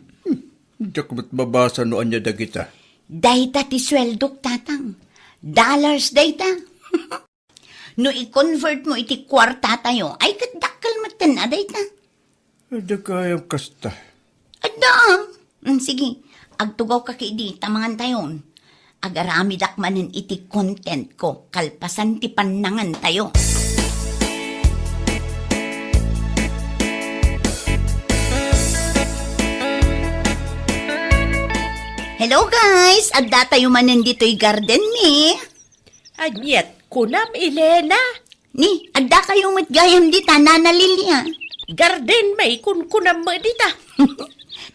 Diak met mabasa no ania dagita. Dayta ti sueldok, tatang. Dollars dayta. No i-convert mo iti kuartatayo, ay ket dakkel metten a dayta. Adda gayam kasta. Adda, a. Mm, sige, agtugawka ketdi ta mangantayon. Agaramidak manen iti content ko kalpasan ti pannangantayo. Hello guys! Addatayo manen ditoy garden mi. Aniat kunam, Elena? Ni, addakayo met gayam dita, Nana Lilia. Garden may kunkunam met dita.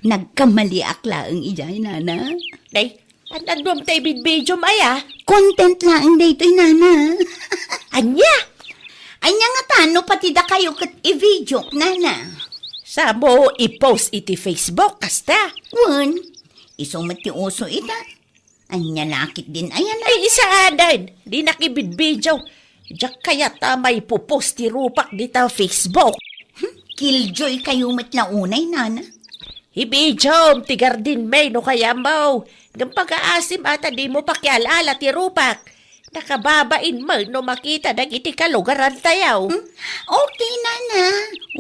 Nagkamaliak laeng idiay, Nana. Day, an-anuam ta ibidbidiom aya? Content laeng daytoy, Nana. Ania? Ania ngata no pati dakayo ket i-videok, Nana? Samo i-post iti Facebook, kasta? Wen, isu met ti uso ita. Ania la ketdin aya na? Ay, isaaden. Dinak ibidbidio. Diak kayat a maipopost ti rupak dita Facebook. Killjoy kayo met la unay, nana. Ibidyoem ti garden, May, no kayatmo. Ngem pagaasim a ta dimo pakial-ala ti rupak. Nakababain met no makita dagiti kalugarantayo. Hmm? Okay, nana.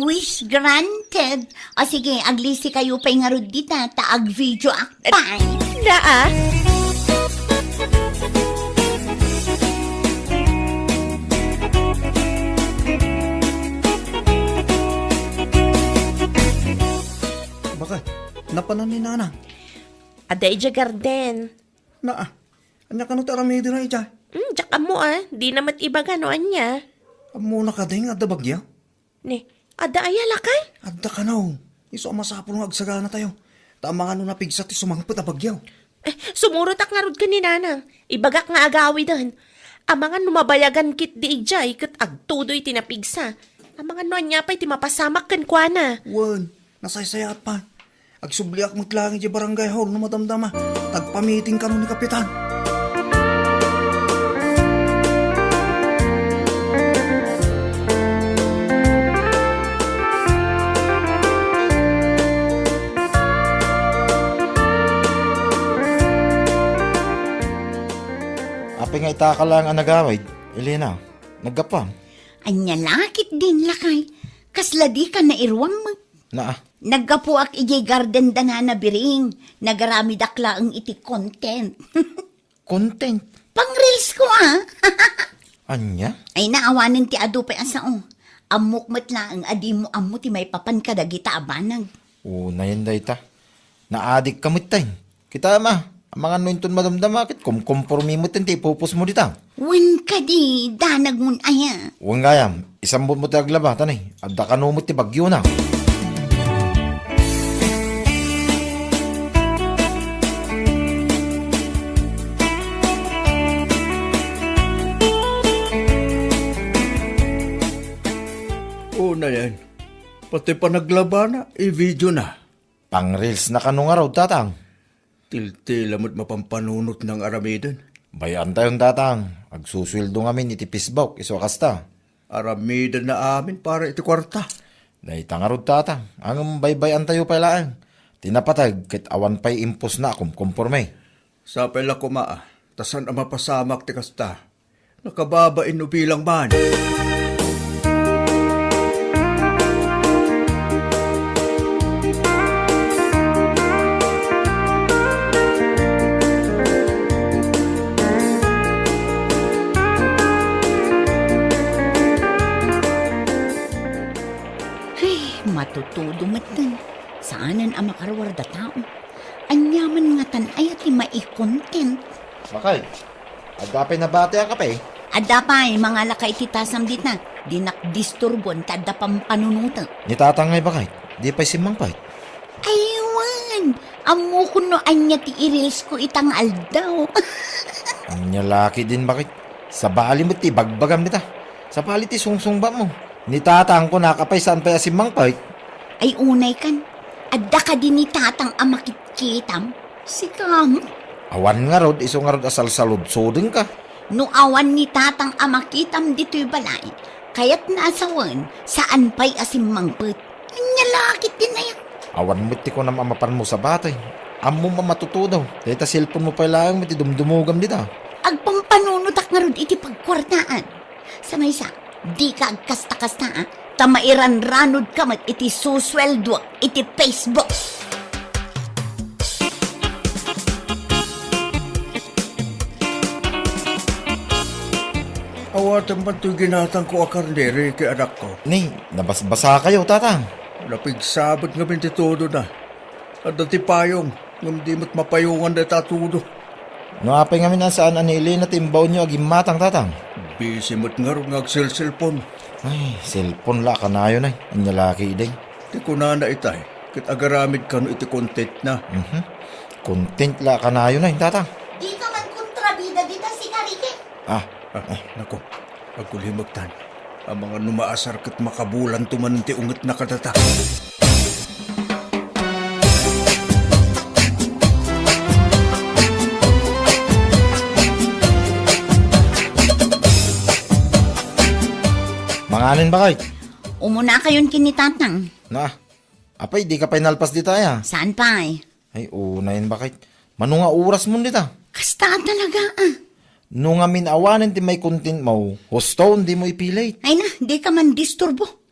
Wish granted. O sige, aglisi kayo pay ngarud dita, ta agvideoak pay. Naa. Bakit? Napanan ni nana? Adda idiay garden. Naa, ania kano ti aramidena idiay? Hmm, diak ammo a, dina met ibaga no ania. Ammona kadi nga adda bagyo? Ni, adda aya lakay? Adda kano. Isu a masapul nga agsaganatayo. Ta amangan no napigsa ti sumangpet a bagyo. Eh, sumurotak ngarud ken ni nanang. Ibagak nga agawiden. Amangan no mabayagan ketdi idiay ket agtudoy ti napigsa. Amangan no ania pay ti mapasamak kenkuana. Wen, nasaysayaat pay. Agsubliak met laeng idiay barangay hall no madamdama. Tagpamiting kano ni Kapitan. Apay nga itaka laeng a nagawid, Elena? Naggapuam? Ania la ketdin, lakay? Kasla dika nairuam met. Naa. Naggapuak idiay garden da Nana Biring. Nagaramidak laeng iti content. Content? Pang-reels ko, ah. Ania? Ay, naawanen ti adu pay a sao. Ammok met laeng a dimo ammo ti maipapan kadagita a banag. Unayen dayta. Naadikka met tay. Kitaem a, amangan no inton madamdama ket kumkompormi met ti ipupos mo dita. Wen kadi, danag mon aya. Wen gayam, isambut mo ti aglaba, ta ni, adda kano met ti bagyona. Unayen, pati panaglabana, i-video na. Pang-reels na kano ngarud, Tatang? Tiltila met mapampanunot nga aramiden. Bay-antayon, Tatang. Agsusueldo ngamin iti Facebook, isu a kasta. Aramiden na amin para iti kuarta. Dayta ngarud, Tatang. Ngem baybay-antayo pay laeng. Ti napateg ket awan pay impos na a kumkomporme. Sapay la koma, ta saan a mapasamak ti kasta. Nakababain no bilang man. Ay, matutudo metten. Saanen a makaruar da tao. Aniaman ngatan aya ti mai-content? Bakay, adda pay nabati a kape? Adda pay, mangala ka iti tasam dita. Dinak disturbuan ta adda pampanunotek. Ni Tatang ngay bakay, di pay simmangpet? Ay, wen. Ammokon no ania ti i-reels ko ita nga aldaw. Ania la ketdin bakay? Sabali met ti ibagbagam dita. Sabali ti sungsungbatmo. Ni Tatang kunaka pay saan pay a simmangpet? Ay, unay kan. Adda kadi ni Tatang a makitkitam? Sika met. Awan ngarud, isu ngarud a salsaludsodenka. No awan ni Tatang a makitam ditoy balay, kayatna a sawen, saan pay a simmangpet. Ania la ketdin aya? Awan met ti kunam a mapanmo sabali. Ammom a matutudo. Dayta cellphone mo pay laeng met ti dumdumogam dita. Agpampanunotak ngarud iti pagkuartaan. Sa maysa, dika agkasta-kasta, a, ta mairanranodka met iti susueldoak iti Facebook. Awatem man toy ginatangko a karne, Ricky, anakko. Ni, nabasbasakayo, Tatang. Napigsa met ngamin ti tudona. Adda ti payong, ngem di met mapayongan dayta a tudo. No apay ngamin a saan a ni Elena ti imbaonyo a gimmatang, Tatang? Busy met ngarud nga agselselpon. Ay, cellphone la a kanayon ay. Ania la ketdin? Ti kunana itay, ket agaramid kano iti contentna. Mhm. Content la a kanayon ay, Tatang. Dika man kontrabida dita, sika, Ricky. Ah, ah, nako. Agkulimektan. Amangan no maasar ket makabulanto manen ti ungetna kadata. Manganen bakay? Umunakayon ken ni Tatang. Na, apay, dika pay nalpas dita aya? Saan pay? Ay, unayen, baket. Mano nga orasmon dita? Kasta talaga, ah. No ngamin awanen ti maicontentmo, husto, dimo ipilit. Ay na, dika mandisturbo.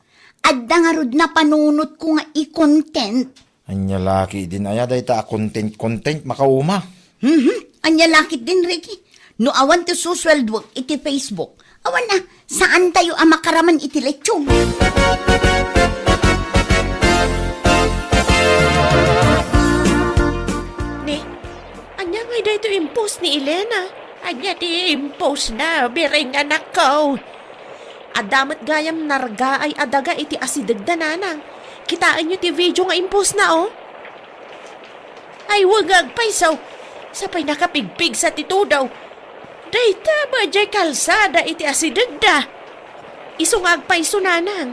Adda ngarud napanunotko nga i-content. Ania la ketdin aya dayta a content-content, makauma. Mhm. Ania la ketdin, Ricky? No awan ti susueldok iti Facebook, awan a, saantayo a makaraman iti lechon. Ni, ania ngay daytoy impost ni Elena? Ania ti impostna, Biring, anakko? Adda met gayam nargaay a daga iti asidegda, Nanang. Kitaenyo ti video nga impostna, oh. Ay, wen nga agpayso. Sapay nakapigpigsa ti tudo. Dayta met diay kalsada iti asidegda. Isu nga agpayso, Nanang.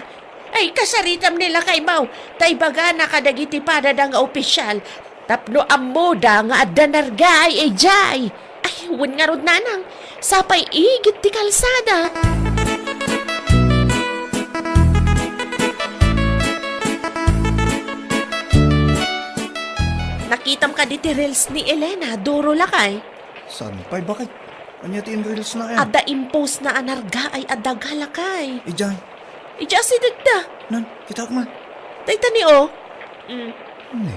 Ay, kasaritam ni lakaymo, ta ibagana kadagiti padada nga opisial tapno ammoda nga adda nargaay idiay. Ay, wen ngarud, Nanang, sapay igid ti kalsada. Nakitam kadi ti reels ni Elena, Doro, lakay? Saan pay, baket? Ania ti in-reelsna aya? Adda impostna a nargaay a daga, lakay. Idiay? Idiay asidegda. Nan, kitaek man. Dayta ni, oh. Mm. Ni,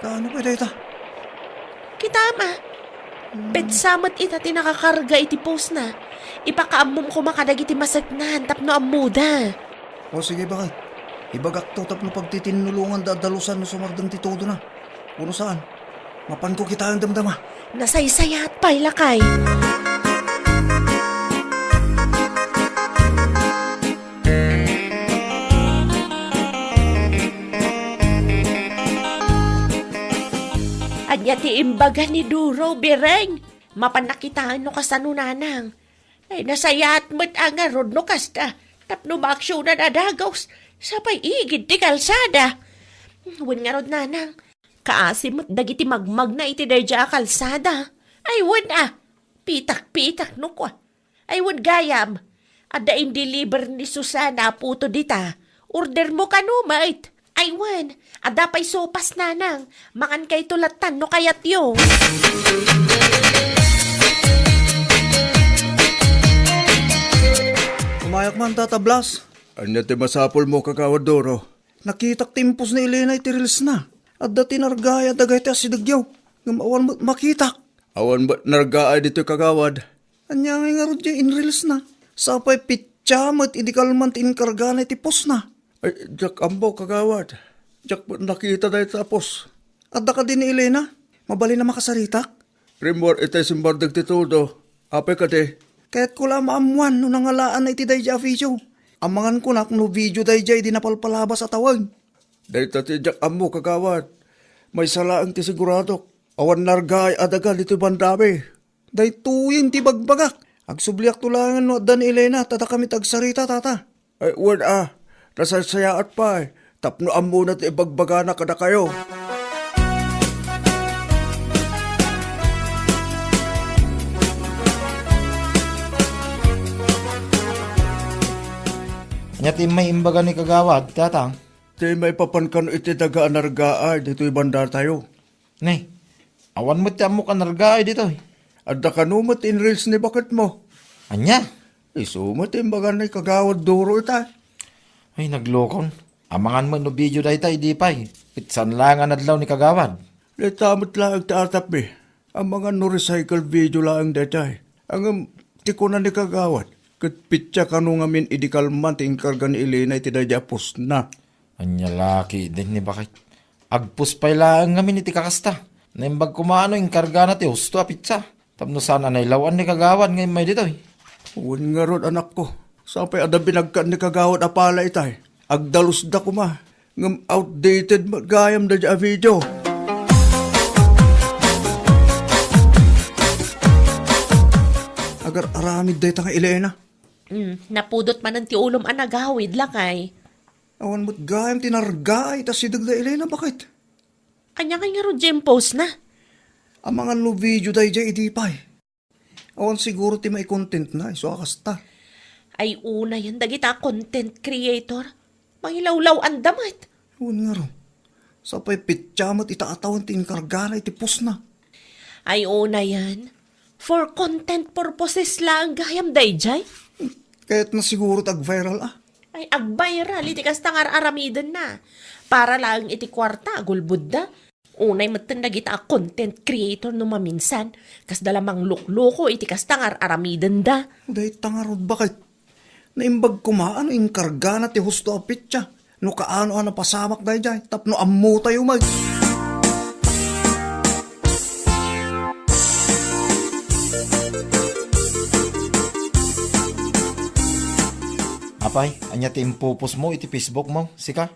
kaano pay dayta? Kitaem, ah. Petsa met ita ti nakakarga iti postna. Ipakaammom koma kadagiti maseknan tapno ammoda. O sige, baket. Ibagakto tapno pagtitinnulonganda a dalusan no sumardeng ti tudona. Wenno saan? Mapanko kitaen damdama. Nasaysayaat pay, lakay. Ania ti imbaga ni Duro, Biring? Mapanna kitaen no kasano, Nanang. Ay, nasayaat met a ngarud no kasta, tapno maaksionan a dagus, sapay igid ti kalsada. Wen ngarud, Nanang, kaasi met dagiti magmagna iti daydiay a kalsada. Ay, wen a, pitak-pitak no kua. Ay, wen gayam, adda in-deliver ni Susana a puto dita. Ordermo kano met. Ay, wen, adda pay sopas, Nanang. Mangankayto lattan no kayatyo. Umayak man, Tata Blas. Ania ti masapulmo, Kagawad Doro? Nakitak ti impostna ni Elena iti reelsna. Adda ti nargaay a daga iti asidegyo. Ngem awan met makitak. Awan met nargaay ditoy, Kagawad. Ania ngay ngarud diay in-reelsna? Sapay petsa met idi kalman ti inkargana iti postna. Ay, diak ammo, Kagawad. Diak met nakita dayta a post. Adda kadi ni Elena? Mabalin a makasaritak? Rimmuar itay simmardeng ti tudo. Apay kadi? Kayatko la a maammoan no nangalaanna iti daydiay a video. Amangan kunak no video daydiay idi napalpalabas a tawag. Dayta ti diak ammo, Kagawad. Maysa laeng ti siguradok. Awan nargaay a daga ditoy bandami. Daytoyen ti ibagbagak. Agsubliakto laengen no adda ni Elena, ta dakami ti agsarita, Tata. Ay, wen a, nasaysayaat pay, tapno ammona ti ibagbagana kadakayo. Ania ti immay imbaga ni Kagawad, Tata? Ti maipapan kano iti daga a nargaay ditoy bandatayo. Nay, awan met ti ammok a nargaay ditoy. Adda kano met in-reels ni baketmo. Ania? Isu met ti imbaga ni Kagawad Duro ita. Ay, naglokon. Amangan met no video dayta idi pay. Petsan laeng a nadlaw ni Kagawad. Dayta met laeng ti atapmi. Amangan no recycle video laeng daytay. Ngem ti kuna ni Kagawad, ket petsa kano ngamin idi kalman ti inkarga ni Elena iti daydiay a postna. Ania la ketdin ni baket? Agpost pay laeng ngamin iti kakasta. Naimbag koma no inkargana ti husto a petsa. Tapno saan a nailaw-an ni Kagawad nga immay ditoy. Wen ngarud, anakko. Sapay adda binagkan ni Kagawad a pala itay. Agdalusda koma. Ngem outdated met gayam daydiay a video. Agar-aramid dayta nga Elena. Mm, napudot manen ti ulom a nagawid, lakay. Awan met gayam ti nargaay ita asideg da Elena, baket? Ania ngay ngarud diay impostna? Amangan no video daydiay idi pay. Awan siguro ti maicontentna, isu a kasta. Ay, unayen dagita a content creator. Mangilawlaw-anda met. Wen ngarud, sapay petsa met ita a tawen ti inkargana iti postna. Ay, unayen, for content purposes laeng gayam daydiay. Kayatna siguro ti ag-viral, ah. Ay, ag-viral iti kasta nga ar-aramidenna. Para laeng iti kuarta, agulbodda. Unay metten dagita a content creator no maminsan, kasda la manglukloko iti kasta nga ar-aramidenda. Dayta ngarud, baket. Naimbag koma no inkargana ti husto a petsa. No kaano a napasamak daydiay, tapno ammotayo met. Apay, ania ti impupos mo iti Facebook mo, sika?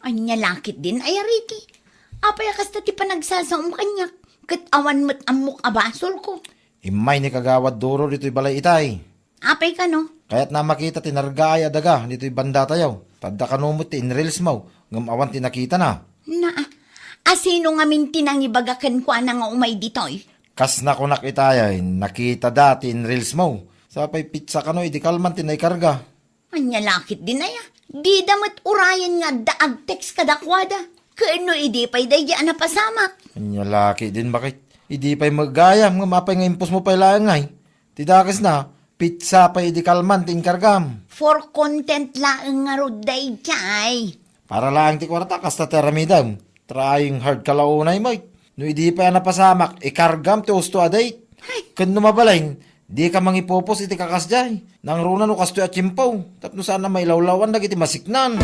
Ania la ketdin, ay, Ricky? Apay a kasta ti panagsasaom kaniak, ket awan met ammok a basolko? Immay ni Kagawad Duro ditoy balay itay. Apay kano? Kayatna a makita ti nargaay a daga ditoy bandatayo. Ta adda kano met ti in-reels mo, ngem awan ti nakitana. Naa, asino ngamin ti nangibaga kenkuana nga umay ditoy? Kas nakunak itay, nakitada ti in-reels mo. Sapay petsa kano idi kalman ti naikarga. Ania la ketdin aya? Dida met urayen nga adda ag-text kadakuada. Ken no idi pay daydi a napasamak? Ania la ketdin, baket. Idi pay met gayam, ngem apay nga impos mo pay laeng ngay? Ti dakesna, petsa pay idi kalman ti inkargam. For content laeng ngarud daydiay. Para laeng ti kuarta, kasta ti aramidem. Trying hard ka la unay met. No idi pay a napasamak, ikargam ti husto a date. Ay. Ken no mabalin, dika mangipupos iti kakasdiay. Nangruna no kastoy a tiempo, tapno saan a mailawlawan dagiti masiknan.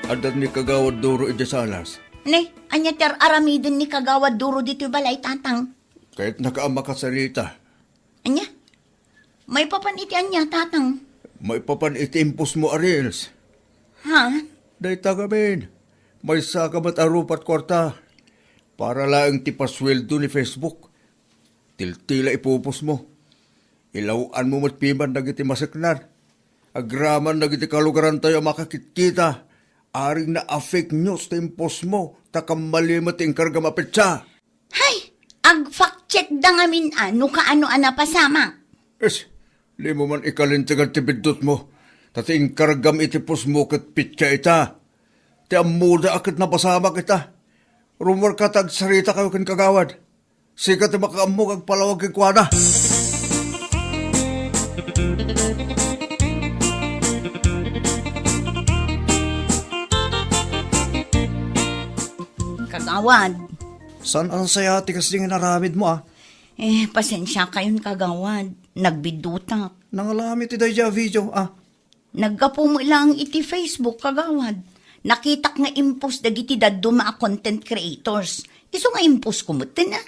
Adda ni Kagawad Duro idiay salas. Ne, ania ti ar-aramiden ni Kagawad Duro ditoy balay, Tatang? Kayatnaka a makasarita. Ania? Maipapan iti ania, Tatang? Maipapan iti impos mo a reels. Ha? Dayta ngamin, maysaka met a rupa't kuarta. Para laeng ti pasueldo ni Facebook. Tiltila ipupos mo. Ilaw-an mo met piman dagiti maseknan. Agraman dagiti kalugarantayo a makakitkita. Aring na a fake news ti impos mo, ta kammali met ti inkargam a petsa. Hay! Ag-fact check da ngamin a no kaano a napasamak. Es, dimo man ikalintegan ti biddutmo, ta ti inkargam iti postmo ket petsa ita. Ti ammoda a ket napasamak ita. Rummuarka ta agsarita kayo ken kagawad. Sika ti makaammo nga agpalawag kenkuana. Kagawad. Saan a nasaya ti kasdi nga inaramidmo, ah? Eh, pasensiakayon, kagawad. Nagbiddutak. Nangalami ti daydiay a video, ah. Naggapu met laeng iti Facebook, kagawad. Nakitak nga impos dagiti dadduma a content creators. Isu nga imposko metten, ah.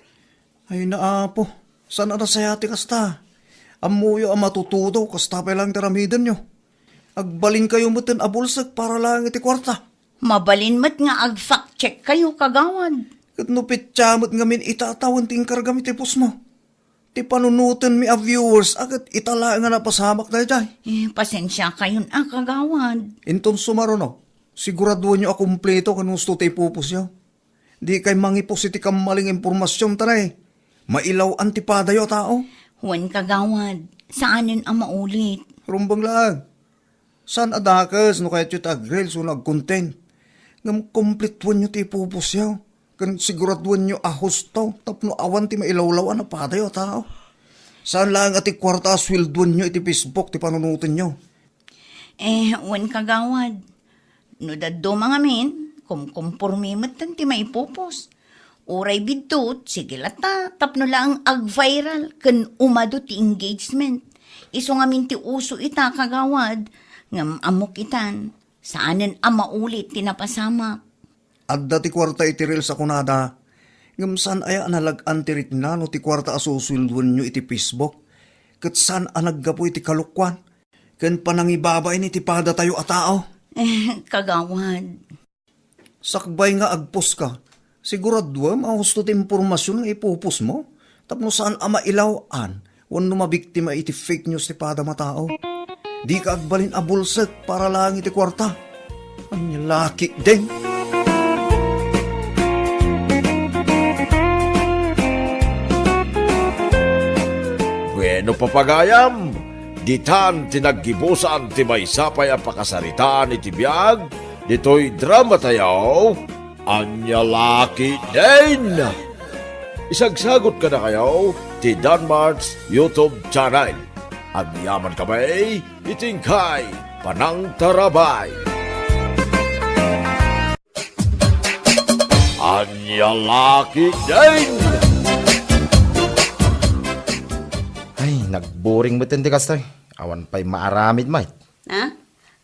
Ay, naapo. Saan a nasaya ti kasta? Ammoyo a matutudo, kasta pay laeng ti aramidenyo. Agbalinkayo metten a bulsek para laeng iti kuarta. Mabalin met nga ag-fact check kayo, kagawad. Ket no petsa met ngamin ita a tawen ti inkargam iti postmo? Ti panunotenmi a viewers a ket ita laeng a napasamak daydiay. Eh, pasensiakayon a, kagawad. Inton sumaruno, siguraduenyo a kumpleto ken husto ti ipupusyo. Dikay mangipos iti kammaling impormasion ta ne, mailaw-an ti padayo a tao. Wen, kagawad, saanen a maulit. Rumbeng laeng. Saan a dakes no kayatyo ti ag-reels wenno ag-content. Ngem kumpletuenyo ti ipupusyo, ken siguraduenyo a husto tapno awan ti mailawlaw-an a padayo a tao. Saan laeng a ti kuarta a sueldoenyo iti Facebook ti panunotenyo. Eh, wen, kagawad. No dadduma ngamin, kumkumpormi metten ti maipupos. Uray biddut, sige latta, tapno laeng ag-viral ken umadu ti engagement. Isu ngamin ti uso ita, kagawad, ngem ammok itan, saanen a maulit ti napasamak. Adda ti kuarta iti reels a kunada, ngem saan aya a nalag-an ti rikna no ti kuarta a susueldoenyo iti Facebook, ket saan a naggapu iti kalokuan ken panangibabain iti padatayo a tao. Eh, kagawad. Sakbay nga agpost ka, siguraduem a husto ti impormasion nga ipupos mo tapno saan a mailaw-an wenno mabiktima iti fake news ti padam a tao. Dika agbalin a bulsek para laeng iti kuarta. Ania la ketdin? Bueno, papagayam, ditan ti naggibusan ti maysa pay a pakasaritaan iti biag ditoy dramatayo, Ania la ketdin? Isagsagut kadakayo ti Danmart's YouTube channel. Agyamankami iti inkay panangtarabay. Ania la ketdin? Ay, nagboring metten ti kastoy. Awan pay maaramid met. Ha?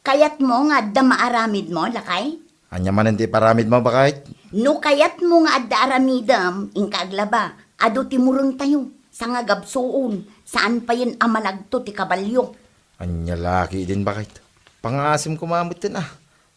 Kayatmo nga adda maaramidmo, lakay? Ania manen ti iparamidmo, baket? No kayatmo nga adda aramidem, inka aglaba. Adu ti murengtayo, sangagabsuon, saan payen a malagto ti kabalio. Ania la ketdin, baket? Pangaasim koma metten, ah.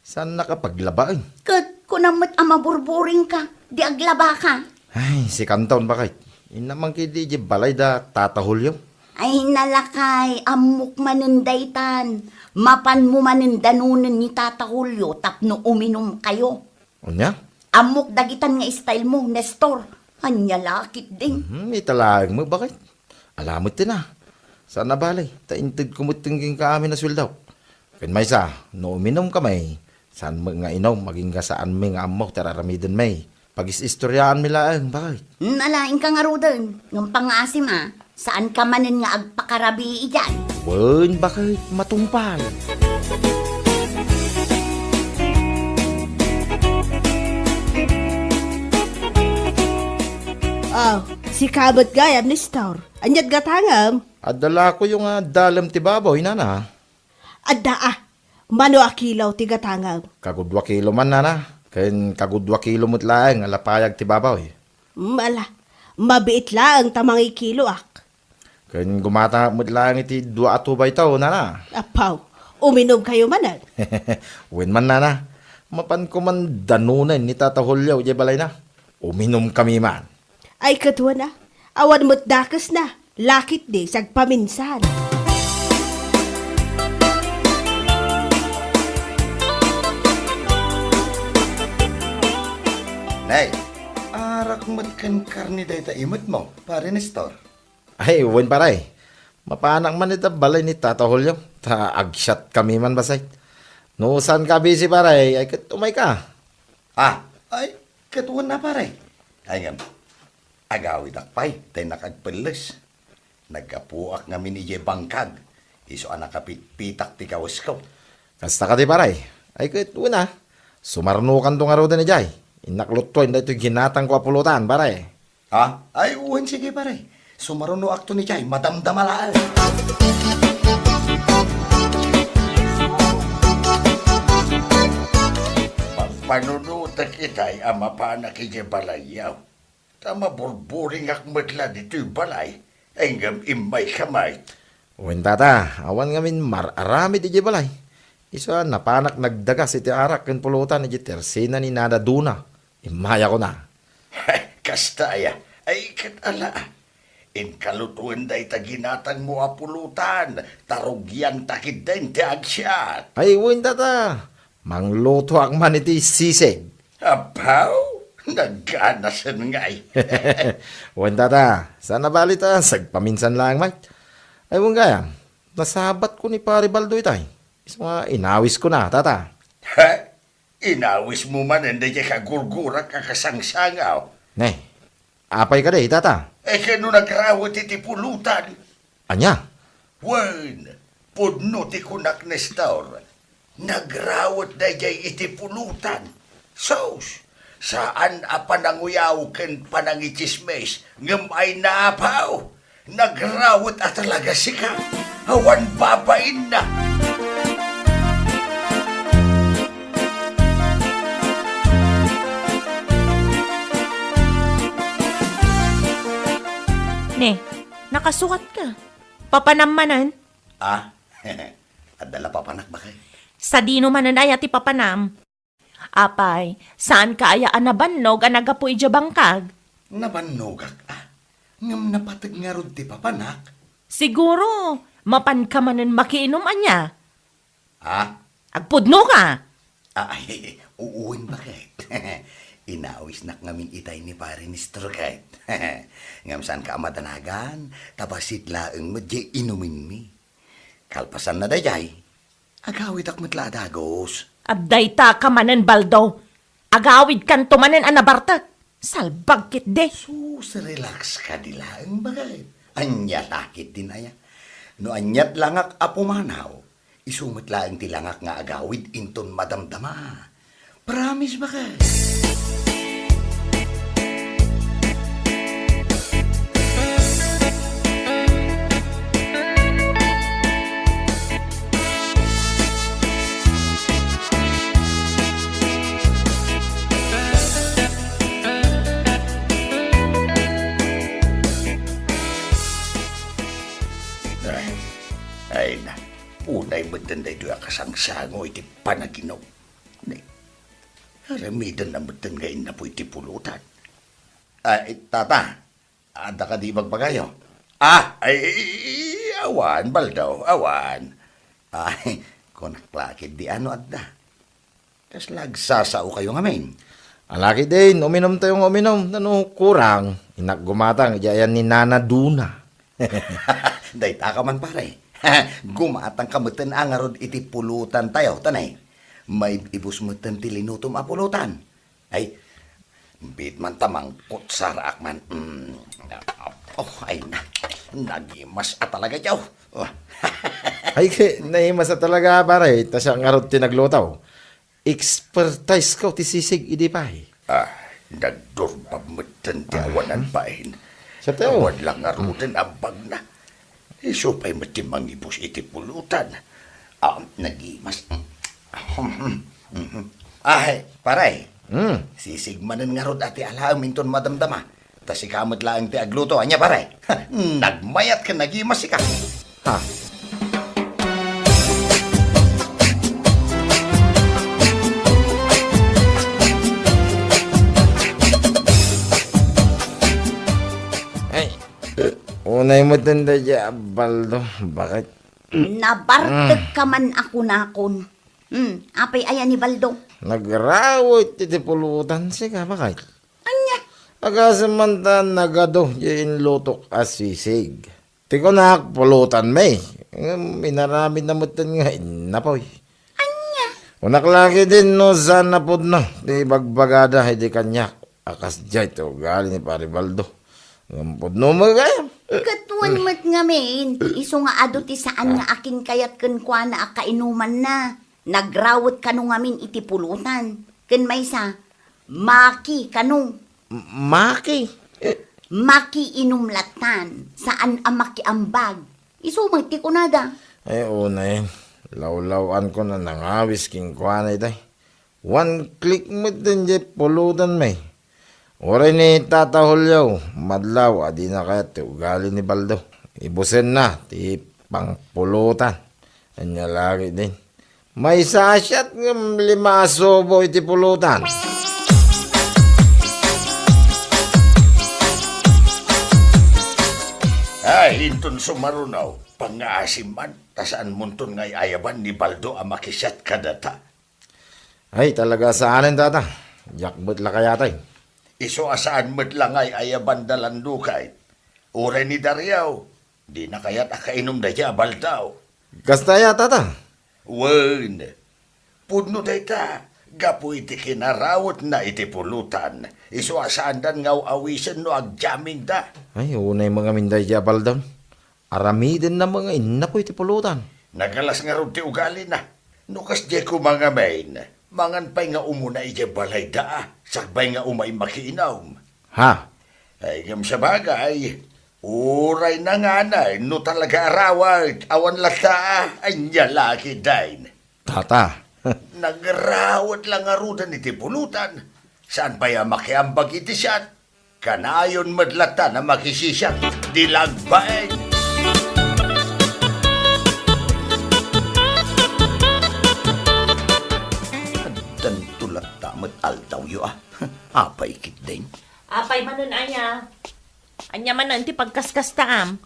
Saannaka paglabaen. Ket kunam met a maburburingka, di aglabaka. Ay, sikanton, baket. Innak man ketdi idiay balay da Tata Julio. Ay, nalakay, ammok manen daytan. Mapanmo manen danonen ni Tata Julio tapno uminumkayo. Ania? Ammok dagitan nga style mo, Nestor. Ania la ketdin? Mhm, ita laeng met, baket. Ala metten a. Saan a bale, ta intedko metten kenka amin a sueldok. Ken maysa, no uminumkami, saan met nga inum, agingga saanmi nga ammo ti ar-aramidenmi. Pagis-istoriaanmi laeng, baket. Hmm, ala, inka ngaruden. Ngem pangaasim a, saanka manen nga agpakarabii idiay. Wen, baket, matungpal. Oh, sika met gayam, Nestor. Ania't gatangem? Adda lakoyo nga dalem ti baboy, nana. Adda a, mano a kilo ti gatangem? Kagudua kilo man, nana. Ken kagudua kilo met laeng a lapayag ti baboy. Mm, ala, mabiit laeng ta mangikiloak. Ken gumatangak met laeng iti dua a tubayto, nana. Apaw, uminumkayo manen? Wen man, nana. Mapanko man danonen ni Tata Julio idiay balayna. Uminumkami man. Ay, ket wen a, awan met dakesna, la ketdi sagpaminsan. Nay, arak met ken karne dayta imetmo, Pare Nestor. Ay, wen, pare. Mapanak man ita balay ni Tata Julio, ta agsiatkami man bassit. No saanka a busy, pare, ay ket umayka. Ah, ay, ket wen a, pare. Ay ngem, agawidak pay ta innak agpelles. Naggapuak ngamin idiay bangkag, isu a nakapitpitak ti kawesko. Kasta kadi, pare? Ay ket wen a, sumarunokanto ngaruden idiay. Innak lutuen daytoy ginatangko a pulutan, pare. Ha? Ay, wen, sige, pare. Sumarunoakton idiay, madamdama laeng. Pampanunotek itay a mapanak idiay balayyo. Ta maburburingak met la ditoy balay, ngem immayka met. Wen, tata, awan ngamin mar-aramid idiay balay. Isu a napanak nagdagas iti arak ken pulutan idiay tersena ni Nana Duna. Immayakon a. Kasta aya? Ay, ket ala. Inka lutuen dayta ginatangmo a pulutan, ta rugianta ketdin ti agsiat. Ay, wen, tata. Manglutoak man iti sisig. Apaw, nagganasen ngay. Wen, tata, saan a bale ta sagpaminsan laeng met. Ay, wen gayam, nasabatko ni Pare Baldo itay. Isu nga inawiskona, tata. He? Inawismo manen daydiay kagurgurak a kasangsangaw? Ne, apay kadi, tata? E, ket no nagrawet iti pulutan? Ania? Wen, pudno ti kunak, Nestor. Nagrawet daydiay iti pulutan. Sus, saan a pananguyaw ken panangitsismis, ngem ay naapaw, nagrawet a talaga sika. Awan babainna. Ne, nakasukatka. Papanam manen? Ah, adda la papanak, baket. Sadino manen aya ti papanam? Apay, saanka aya a nabannog a naggapu idiay bangkag? Nabannogak, ah. Ngem napateg ngarud ti papanak. Siguro, mapanka manen makiinum ania? Ah? Agpudnoka! Ay, wen, baket. Inawisnak ngamin itay ni Pare Nestor ket. Ngem saanka a madanagan, ta bassit laeng met jay inumenmi. Kalpasanna dayjay, agawidak met la a dagus. Adda dayta ka manen, Baldo. Agawidkanto manen a nabartek. Salbag ketdi. Sus, relax kadi laeng, baket. Ania la ketdin aya? No aniat langak a pumanaw, isu met laeng ti langak nga agawid inton madamdama. Promise, baket. Ay, ay na. Unay metten daytoy a kasangsango iti panaginum. Ni, aramidenna metten nga innapoy ti pulutan. Ay, tata, adda kadi ibagbagayo? Ah, ay, awan, Baldo, awan. Ay, kunak la ketdi no adda. Kasla agsasaokayo ngamin? Ala ketdin, uminumtayo nga uminum, no kurang, innak gumatang, idiay ayan ni Nana Duna. Dayta ka man, pare. Gumatangka metten a ngarud iti pulutantayo, ta nay, maib-ibus metten ti linutom a pulutan. Ay, biit man ta mangkutsaraak man. Mm. Oh, ay na. Nagimas a talaga, Joe. Oh. Ay, ke, naimas a talaga, pare. Ta siak ngarud ti nagluto. Expertise ko ti sisig idi pay. Ah, nagdurbab metten ti awanan bain. Siak tayo. Awan la ngaruden a bagna. Isu pay met ti mangibus iti pulutan. Ah, nagimas. Ah, pare. Hmm. Sisig manen ngarud a ti alaem inton madamdama. Ta sika met laeng ti agluto. Ania, pare? Nagmayat ken nagimas sika. Ha. Ay, unay metten daydiay a Baldo, baket. Nabartek ka man a kunakon. Hmm, apay aya ni Baldo? Nagrawet iti pulutan sika, baket. Ania? Agasem man ta nagadu diay inlutok a sisig. Ti kunak, pulutanmi. Ngem inaramidna metten nga innapoy. Ania? Kunak la ketdin no saan a pudno ti ibagbagada idi kaniak a kasdiay ti ugali ni Pare Baldo. Ngem pudno met gayam. Ket wen met ngamin, isu nga adu ti saan nga akinkayat kenkuana a kainumanna. Nagrawet kano ngamin iti pulutan. Ken maysa, maki kano. M-, maki? Eh. Makiinum lattan, saan a makiambag. Isu met ti kunada. Ay, unay, lawlaw-ankon a nangawis kenkuana itay. One click met diay pulutanmi. Uray ni Tata Julio, madlaw a dina kayat ti ugali ni Baldo. Ibusenna ti pangpulutan. Ania la ketdin. Maysa a siat ngem lima a subo iti pulutan. Ay, inton sumaruno, pangngaasim man, ta saanmonton nga ay-ayaban ni Baldo a makisiat kadata. Ay, talaga saanen, tata. Diak met la kayatay. Isu a saan met la nga ay-ayaban da landukay. Uray ni Dario, dina kayat a kainum daydiay a Baldo. Kasta aya, tata? Wen, pudno dayta, gapu iti kinarawetna iti pulutan. Isu a saandan nga aw-awisen no agdiamingda. Ay, unay met ngamin daydiay a Baldo. Aramidenna met nga innapoy ti pulutan. Nagalas ngarud ti ugalina. No kasdiay koma ngamin, mangan pay nga umuna idiay balayda, sakbay nga umay makiinum. Ha? Ay, ngem sabagay, uray nanganay, no talaga arawet, awan latta, ania la ketdin. Tata. Nagrawet la ngaruden iti pulutan. Saan pay a makiambag iti siat? Kanayon met latta a makisisiat di lagbaen. Addanto latta met altawyo, a. Apay ketdin? Apay manen aya? Ania manen ti pagkaskastaam?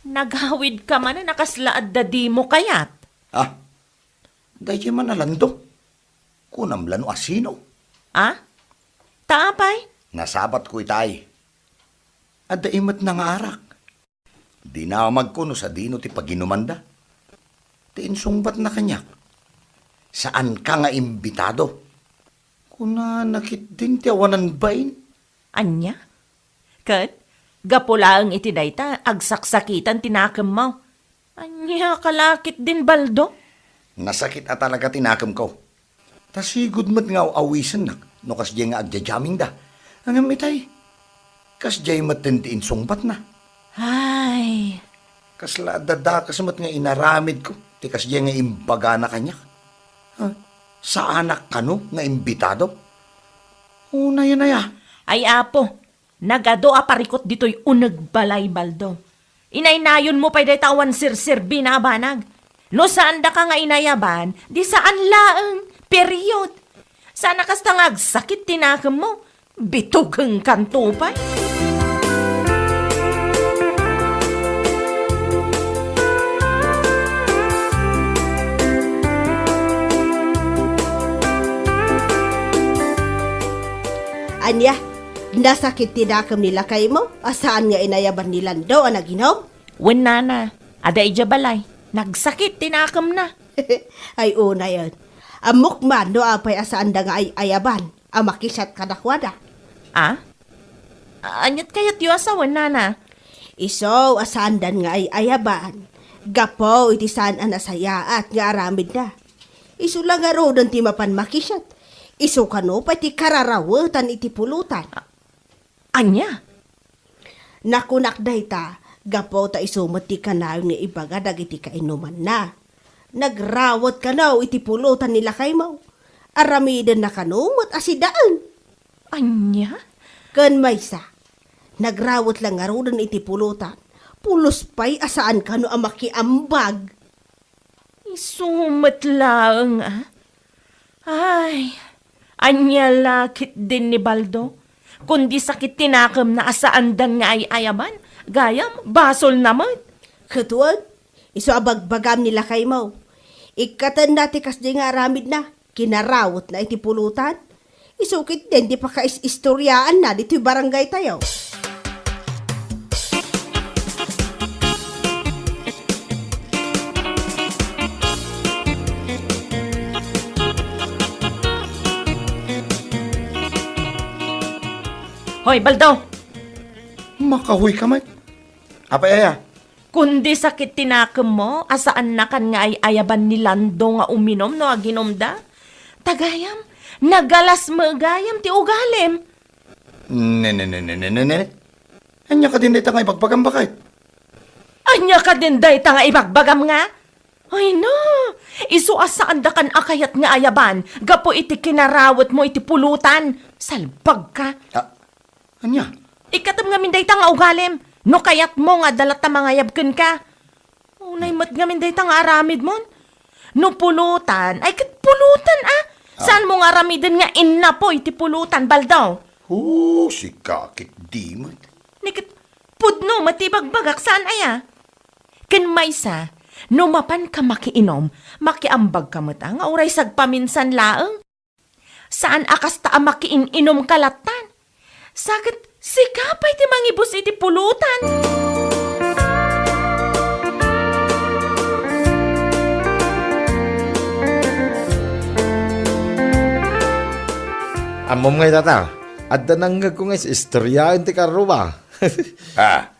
Nagawidka manen a kasla adda dimo kayat? Ah, daydiay man a landok. Kunam la no asino? A? Ta apay? Nasabatko itay. Adda imet na nga arak. Dinamagko no sadino ti paginumanda. Ti insungbatna kaniak, "Saanka nga imbitado." Kunana ketdin ti awanan bain. Ania? Ket, gapu laeng iti dayta, agsaksakitan ti nakemmo. Ania ka la ketdin, Baldo? Nasakit a talaga ti nakemko. Ta sigud met nga aw-awisennak no kasdiay nga agjajammingda. Ngem itay, kasdiay metten ti insungbatna. Ay. Kasla adda dakes met nga inaramidko ti kasdiay nga imbagana kaniak. Ha? Saanak kano nga imbitado? Unayen aya. Ay, Apo, nagadu a parikut ditoy uneg balay, Baldo. Inaynayonmo pay dayta awan serserbina a banag. No saandaka nga inayaban, di saan laeng, period. Saan a kasta nga agsakit ti nakemmo. Bitugengkanto pay. Ania, nasakit ti nakem ni lakaymo a saan nga inayaban ni Lando a naginom? Wen, nana, adda idiay balay. Nagsakit ti nakemna. Ay, unayen. Ammok man no apay a saanda nga ay-ayaban a makisiat kadakuada. A? Aniat kayatyo a sawen, nana? Isu a saandan nga ay-ayaban, gapu iti saan a nasayaat nga aramidna. Isu la ngaruden ti mapan makisiat. Isu kano pay ti kararawetan iti pulotan. A-, ania? Nakunak dayta, gapu ta isu met ti kanayon nga ibaga dagiti kainumanna. Nagrawet kano iti pulotan ni lakaymo. Aramidenna kano met a sidaen. Ania? Ken maysa, nagrawet la ngaruden iti pulotan. Pulos pay a saan kano a makiambag. Isu met laeng, a? Ay, ania la ketdin ni Baldo? Kundi sakit ti nakemna a saandan nga ay-ayaban, gayam, basolna met. Ket wen, isu a bagbagam ni lakaymo. Ikkatenna ti kasdi nga aramidna, kinarawetna iti pulotan. Isu ketdin ti pakais-istoriaanna ditoy barangaytayo. Hoy, Baldo! Makahuy ka met. Apay aya? Kundi sakit ti nakemmo a saannakan nga ay-ayaban ni Lando nga uminom no aginumda. Ta gayam, nagalas met gayam ti ugalim. Ne, ne, ne, ne, ne, ne, ne. Ania kadin dayta nga ibagbagam, baket? Ania kadin dayta nga ibagbagam nga? Ay na, isu a saandakan a kayat nga ayaban gapu iti kinarawetmo iti pulotan. Salbagka. Ah, ania? Ikkatem ngamin dayta nga ugalim. No kayatmo nga adda latta mangayab kenka. Unay met ngamin dayta nga aramidmon. No pulotan, ay ket pulotan, a. Ah. Saanmo nga aramiden nga innapo iti pulotan, Baldo? Oh, sika ket di met. Ni ket pudno met ti ibagbagak, saan aya? Ken maysa, no mapanka makiinom, makiambagka met, a, nga uray sagpaminsan laeng. Saan a kasta a makiin-inomka lattan. Sa ket sika pay ti mangibus iti pulotan. Ammom ngay, tata, adda nangngegko nga is-istoriaen ti karrua. Ah,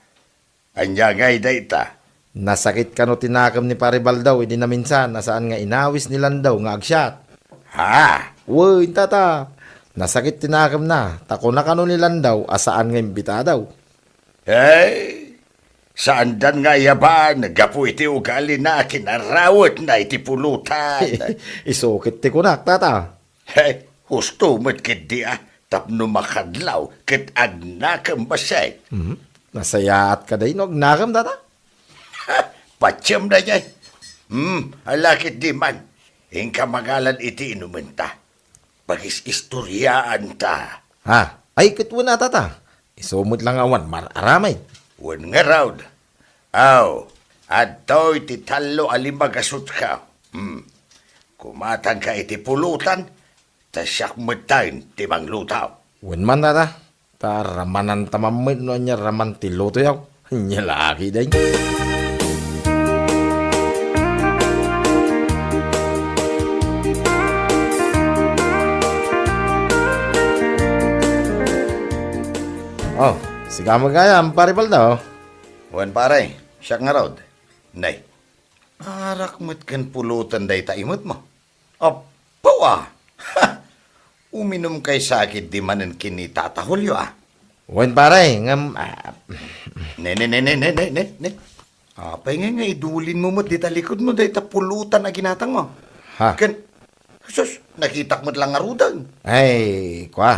ania ngay dayta? Nasakit kano ti nakem ni Pare Baldaw idi naminsan a saan nga inawis ni Landaw nga agsiat? Ha? Wen, tata. Nasakit ti nakemna, ta kuna kano ni Landaw a saan nga imbitado. Ay, saandan nga ayaban gapu iti ugalina a kinarawetna iti pulotan. Isu ket ti kunak, tata. Hey, husto met ketdi a, tapno makadlaw ket agnakem bassit. Mhm. Nasayaat ka day no agnakem, tata? Patiem daydiay. Hmm, ala ketdi man. Inka mangalan iti inumenta. Pagis-istoriaanta. Ha? Ay, ket wen a, tata. Isu met la nga awan mar-aramid. Wen ngarud. Aw, adtoy ti tallo a limagasotka. Hmm. Kumatangka iti pulotan, Ta siak metten ti mangluto. Wen man, tata. Ta ramananta man met no ania raman ti lutoyo. Ania la ketdin. Oh, sika met gayam, Pare Baldo. Wen, pare, siak ngarud. Nay, arak met ken pulutan dayta imetmo. Apo, a! Ha! Uminumkay sa ketdi manen ken ni Tata Julio, a. Wen, pare, ngem, a. Ne, ne, ne, ne, ne, ne, ne, ne. Apay ngay nga idulinmo met dita likodmo dayta pulutan a ginatangmo? Ha? Ken, sus, nakitak met la ngaruden. Ay, kua.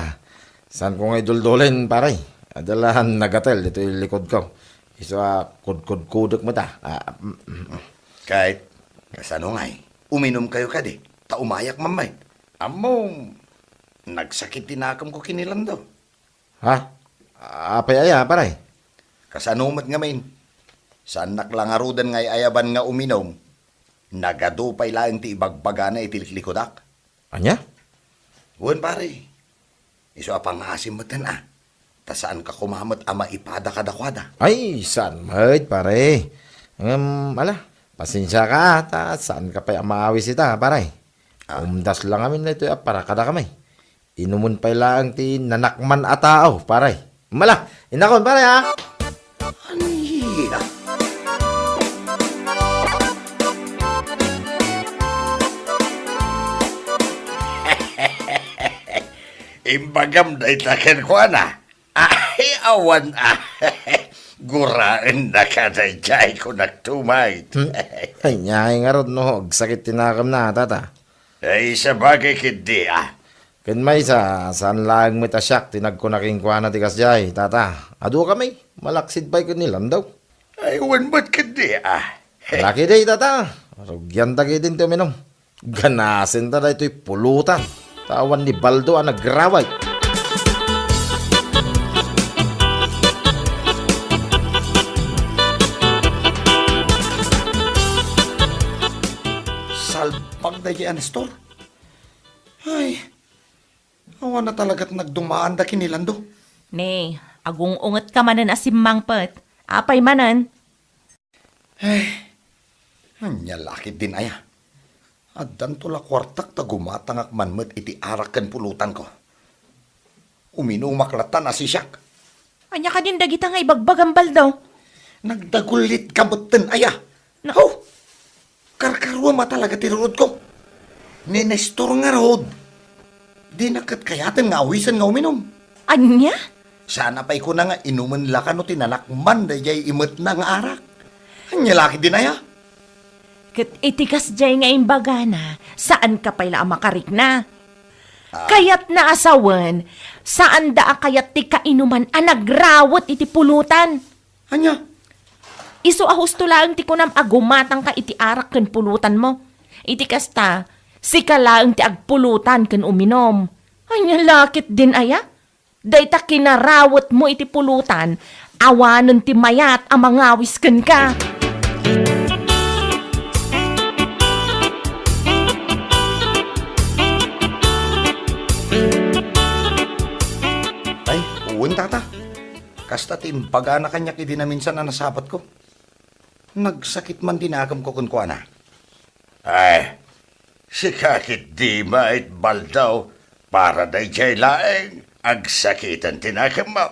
Saanko nga iduldulen, pare. Adda la nagatel ditoy likodko. Isu a kudkudkudek met, a. A, mm, mm. Ket, kasano ngay? Uminumkayo kadi, ta umayak man met. Ammom, nagsakit ti nakemko ken ni Lando. Ha? Apay aya, pare? Kasano met ngamin? Saannak la ngaruden nga ay-ayaban nga uminum. Nagadu pay laeng ti ibagbagana iti liklikudak. Ania? Wen, pare. Isu a pangngaasim metten, a. Ta saanka koma met a maipada kadakuada. Ay, saan met, pare. Ngem, ala, pasensiaka, a, ta saanka pay a maawis ita, pare. A. Umdas la ngamin daytoy a para kadakami. Inumen pay laeng ti nanakman a tao, pare. Mala, innakon, pare, a. Ania? Imbagam dayta kenkuana. Ay, awan, a. Guraennaka daydiay, kunak tumayt. Hmm? Ania ngarud no agsakit ti nakemna, tata? Ay, sabagay ketdi, a. Ken maysa, saan laeng met a siak ti nagkuna kenkuana ti kasdiay, tata. Adukami, malaksid pay ken ni Lando. Ay, wen met ketdi, a. Lakidi, tata. Rugianta ketdin ti uminum. Ganasenta daytoy pulutan. Ta awan ni Baldo a nagraway. Salpag daydiay a Nestor. Ay, awan a talagat nagdumaanda ken ni Lando. Ne, agung-ungetka manen a simmangpet. Apay manen? Ay, ania la ketdin aya? Addanto la kuartak ta gumatangak man met iti arak ken pulutanko. Uminumak latta a sisiak. Ania kadin dagita nga ibagbagam, Baldo? Nagdagullitka metten aya? Na- Haw! Karkaruam a talaga ti rurutko. Ni Nestor ngarud, dina ket kayaten nga awisen nga uminum. Ania? Saan a pay kuna nga inumen la kano ti nanakman daydiay imetna nga arak. Ania la ketdin aya? Ket iti kasdiay nga imbagana, saanka pay la a makarikna. Ah. Kayatna a sawen, saanda a kayat ti kainuman a nagrawet iti pulutan. Ania? Isu a husto laeng ti kunam a gumatangka iti arak ken pulutanmo. Iti kasta, sika laeng ti agpulutan ken uminom. Ania la ketdin aya? Dayta kinarawetmo iti pulutan, awanen ti mayat a mangawis kenka. Ay, wen, tata. Kasta ti imbagana kaniak idi naminsan a nasapatko. Nagsakit man ti nakemko kenkuana. Ay, sika ketdi met, Baldo, para daydiay laeng agsakiten ti nakemmo.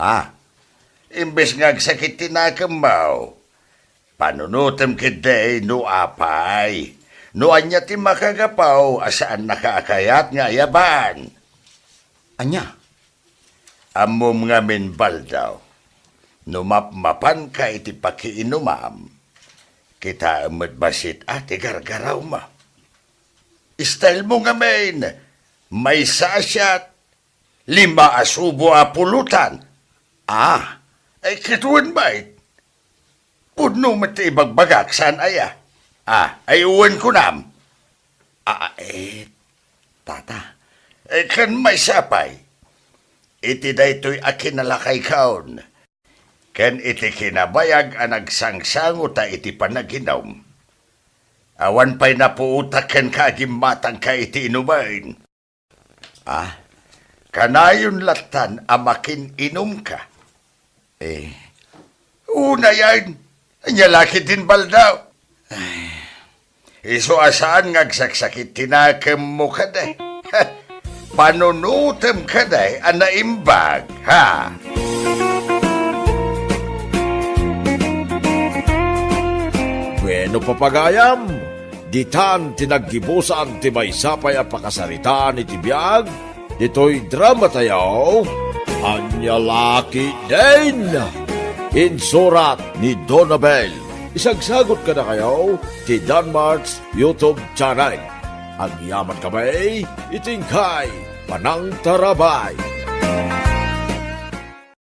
Ha? Imbes nga agsakit ti nakemmo, panunotem ketdi no apay, no ania ti makagapu a saannaka a kayat nga ayaban. Ania? Ammom ngamin, Baldo, no mapmapanka iti pakiinumam, kitaem met bassit a ti gargarawmo. Stylemo ngamin, maysa a shot, lima a subo a pulutan. Ah, ay, ket wen met. Pudno met ti ibagbagak, saan aya? Ah, ay, wen kunam. Ah, eh, tata. Eh, ken maysa pay, iti daytoy a kinalakaykon, ken iti kinabayag a nagsangsango ta iti panaginum, awan pay napuotak kenka a gimmatangka iti inumen. Ah, kanayon lattan a makin-inumka. Eh, unayan, ania la ketdin baldaw? Ay, isu a saan nga agsaksakit ti nakemmo kadi. Panunutem kadi a naimbag, ha? Bueno, papagayam, ditan ti naggibusan ti maysa pay a pakasaritaan iti biag ditoy drama tayo, Ania la ketdin? Insurat ni Donabel. Isagsagot kadakayo ti Danmart's YouTube channel. Agyaman kami iti inkay panangtarabay.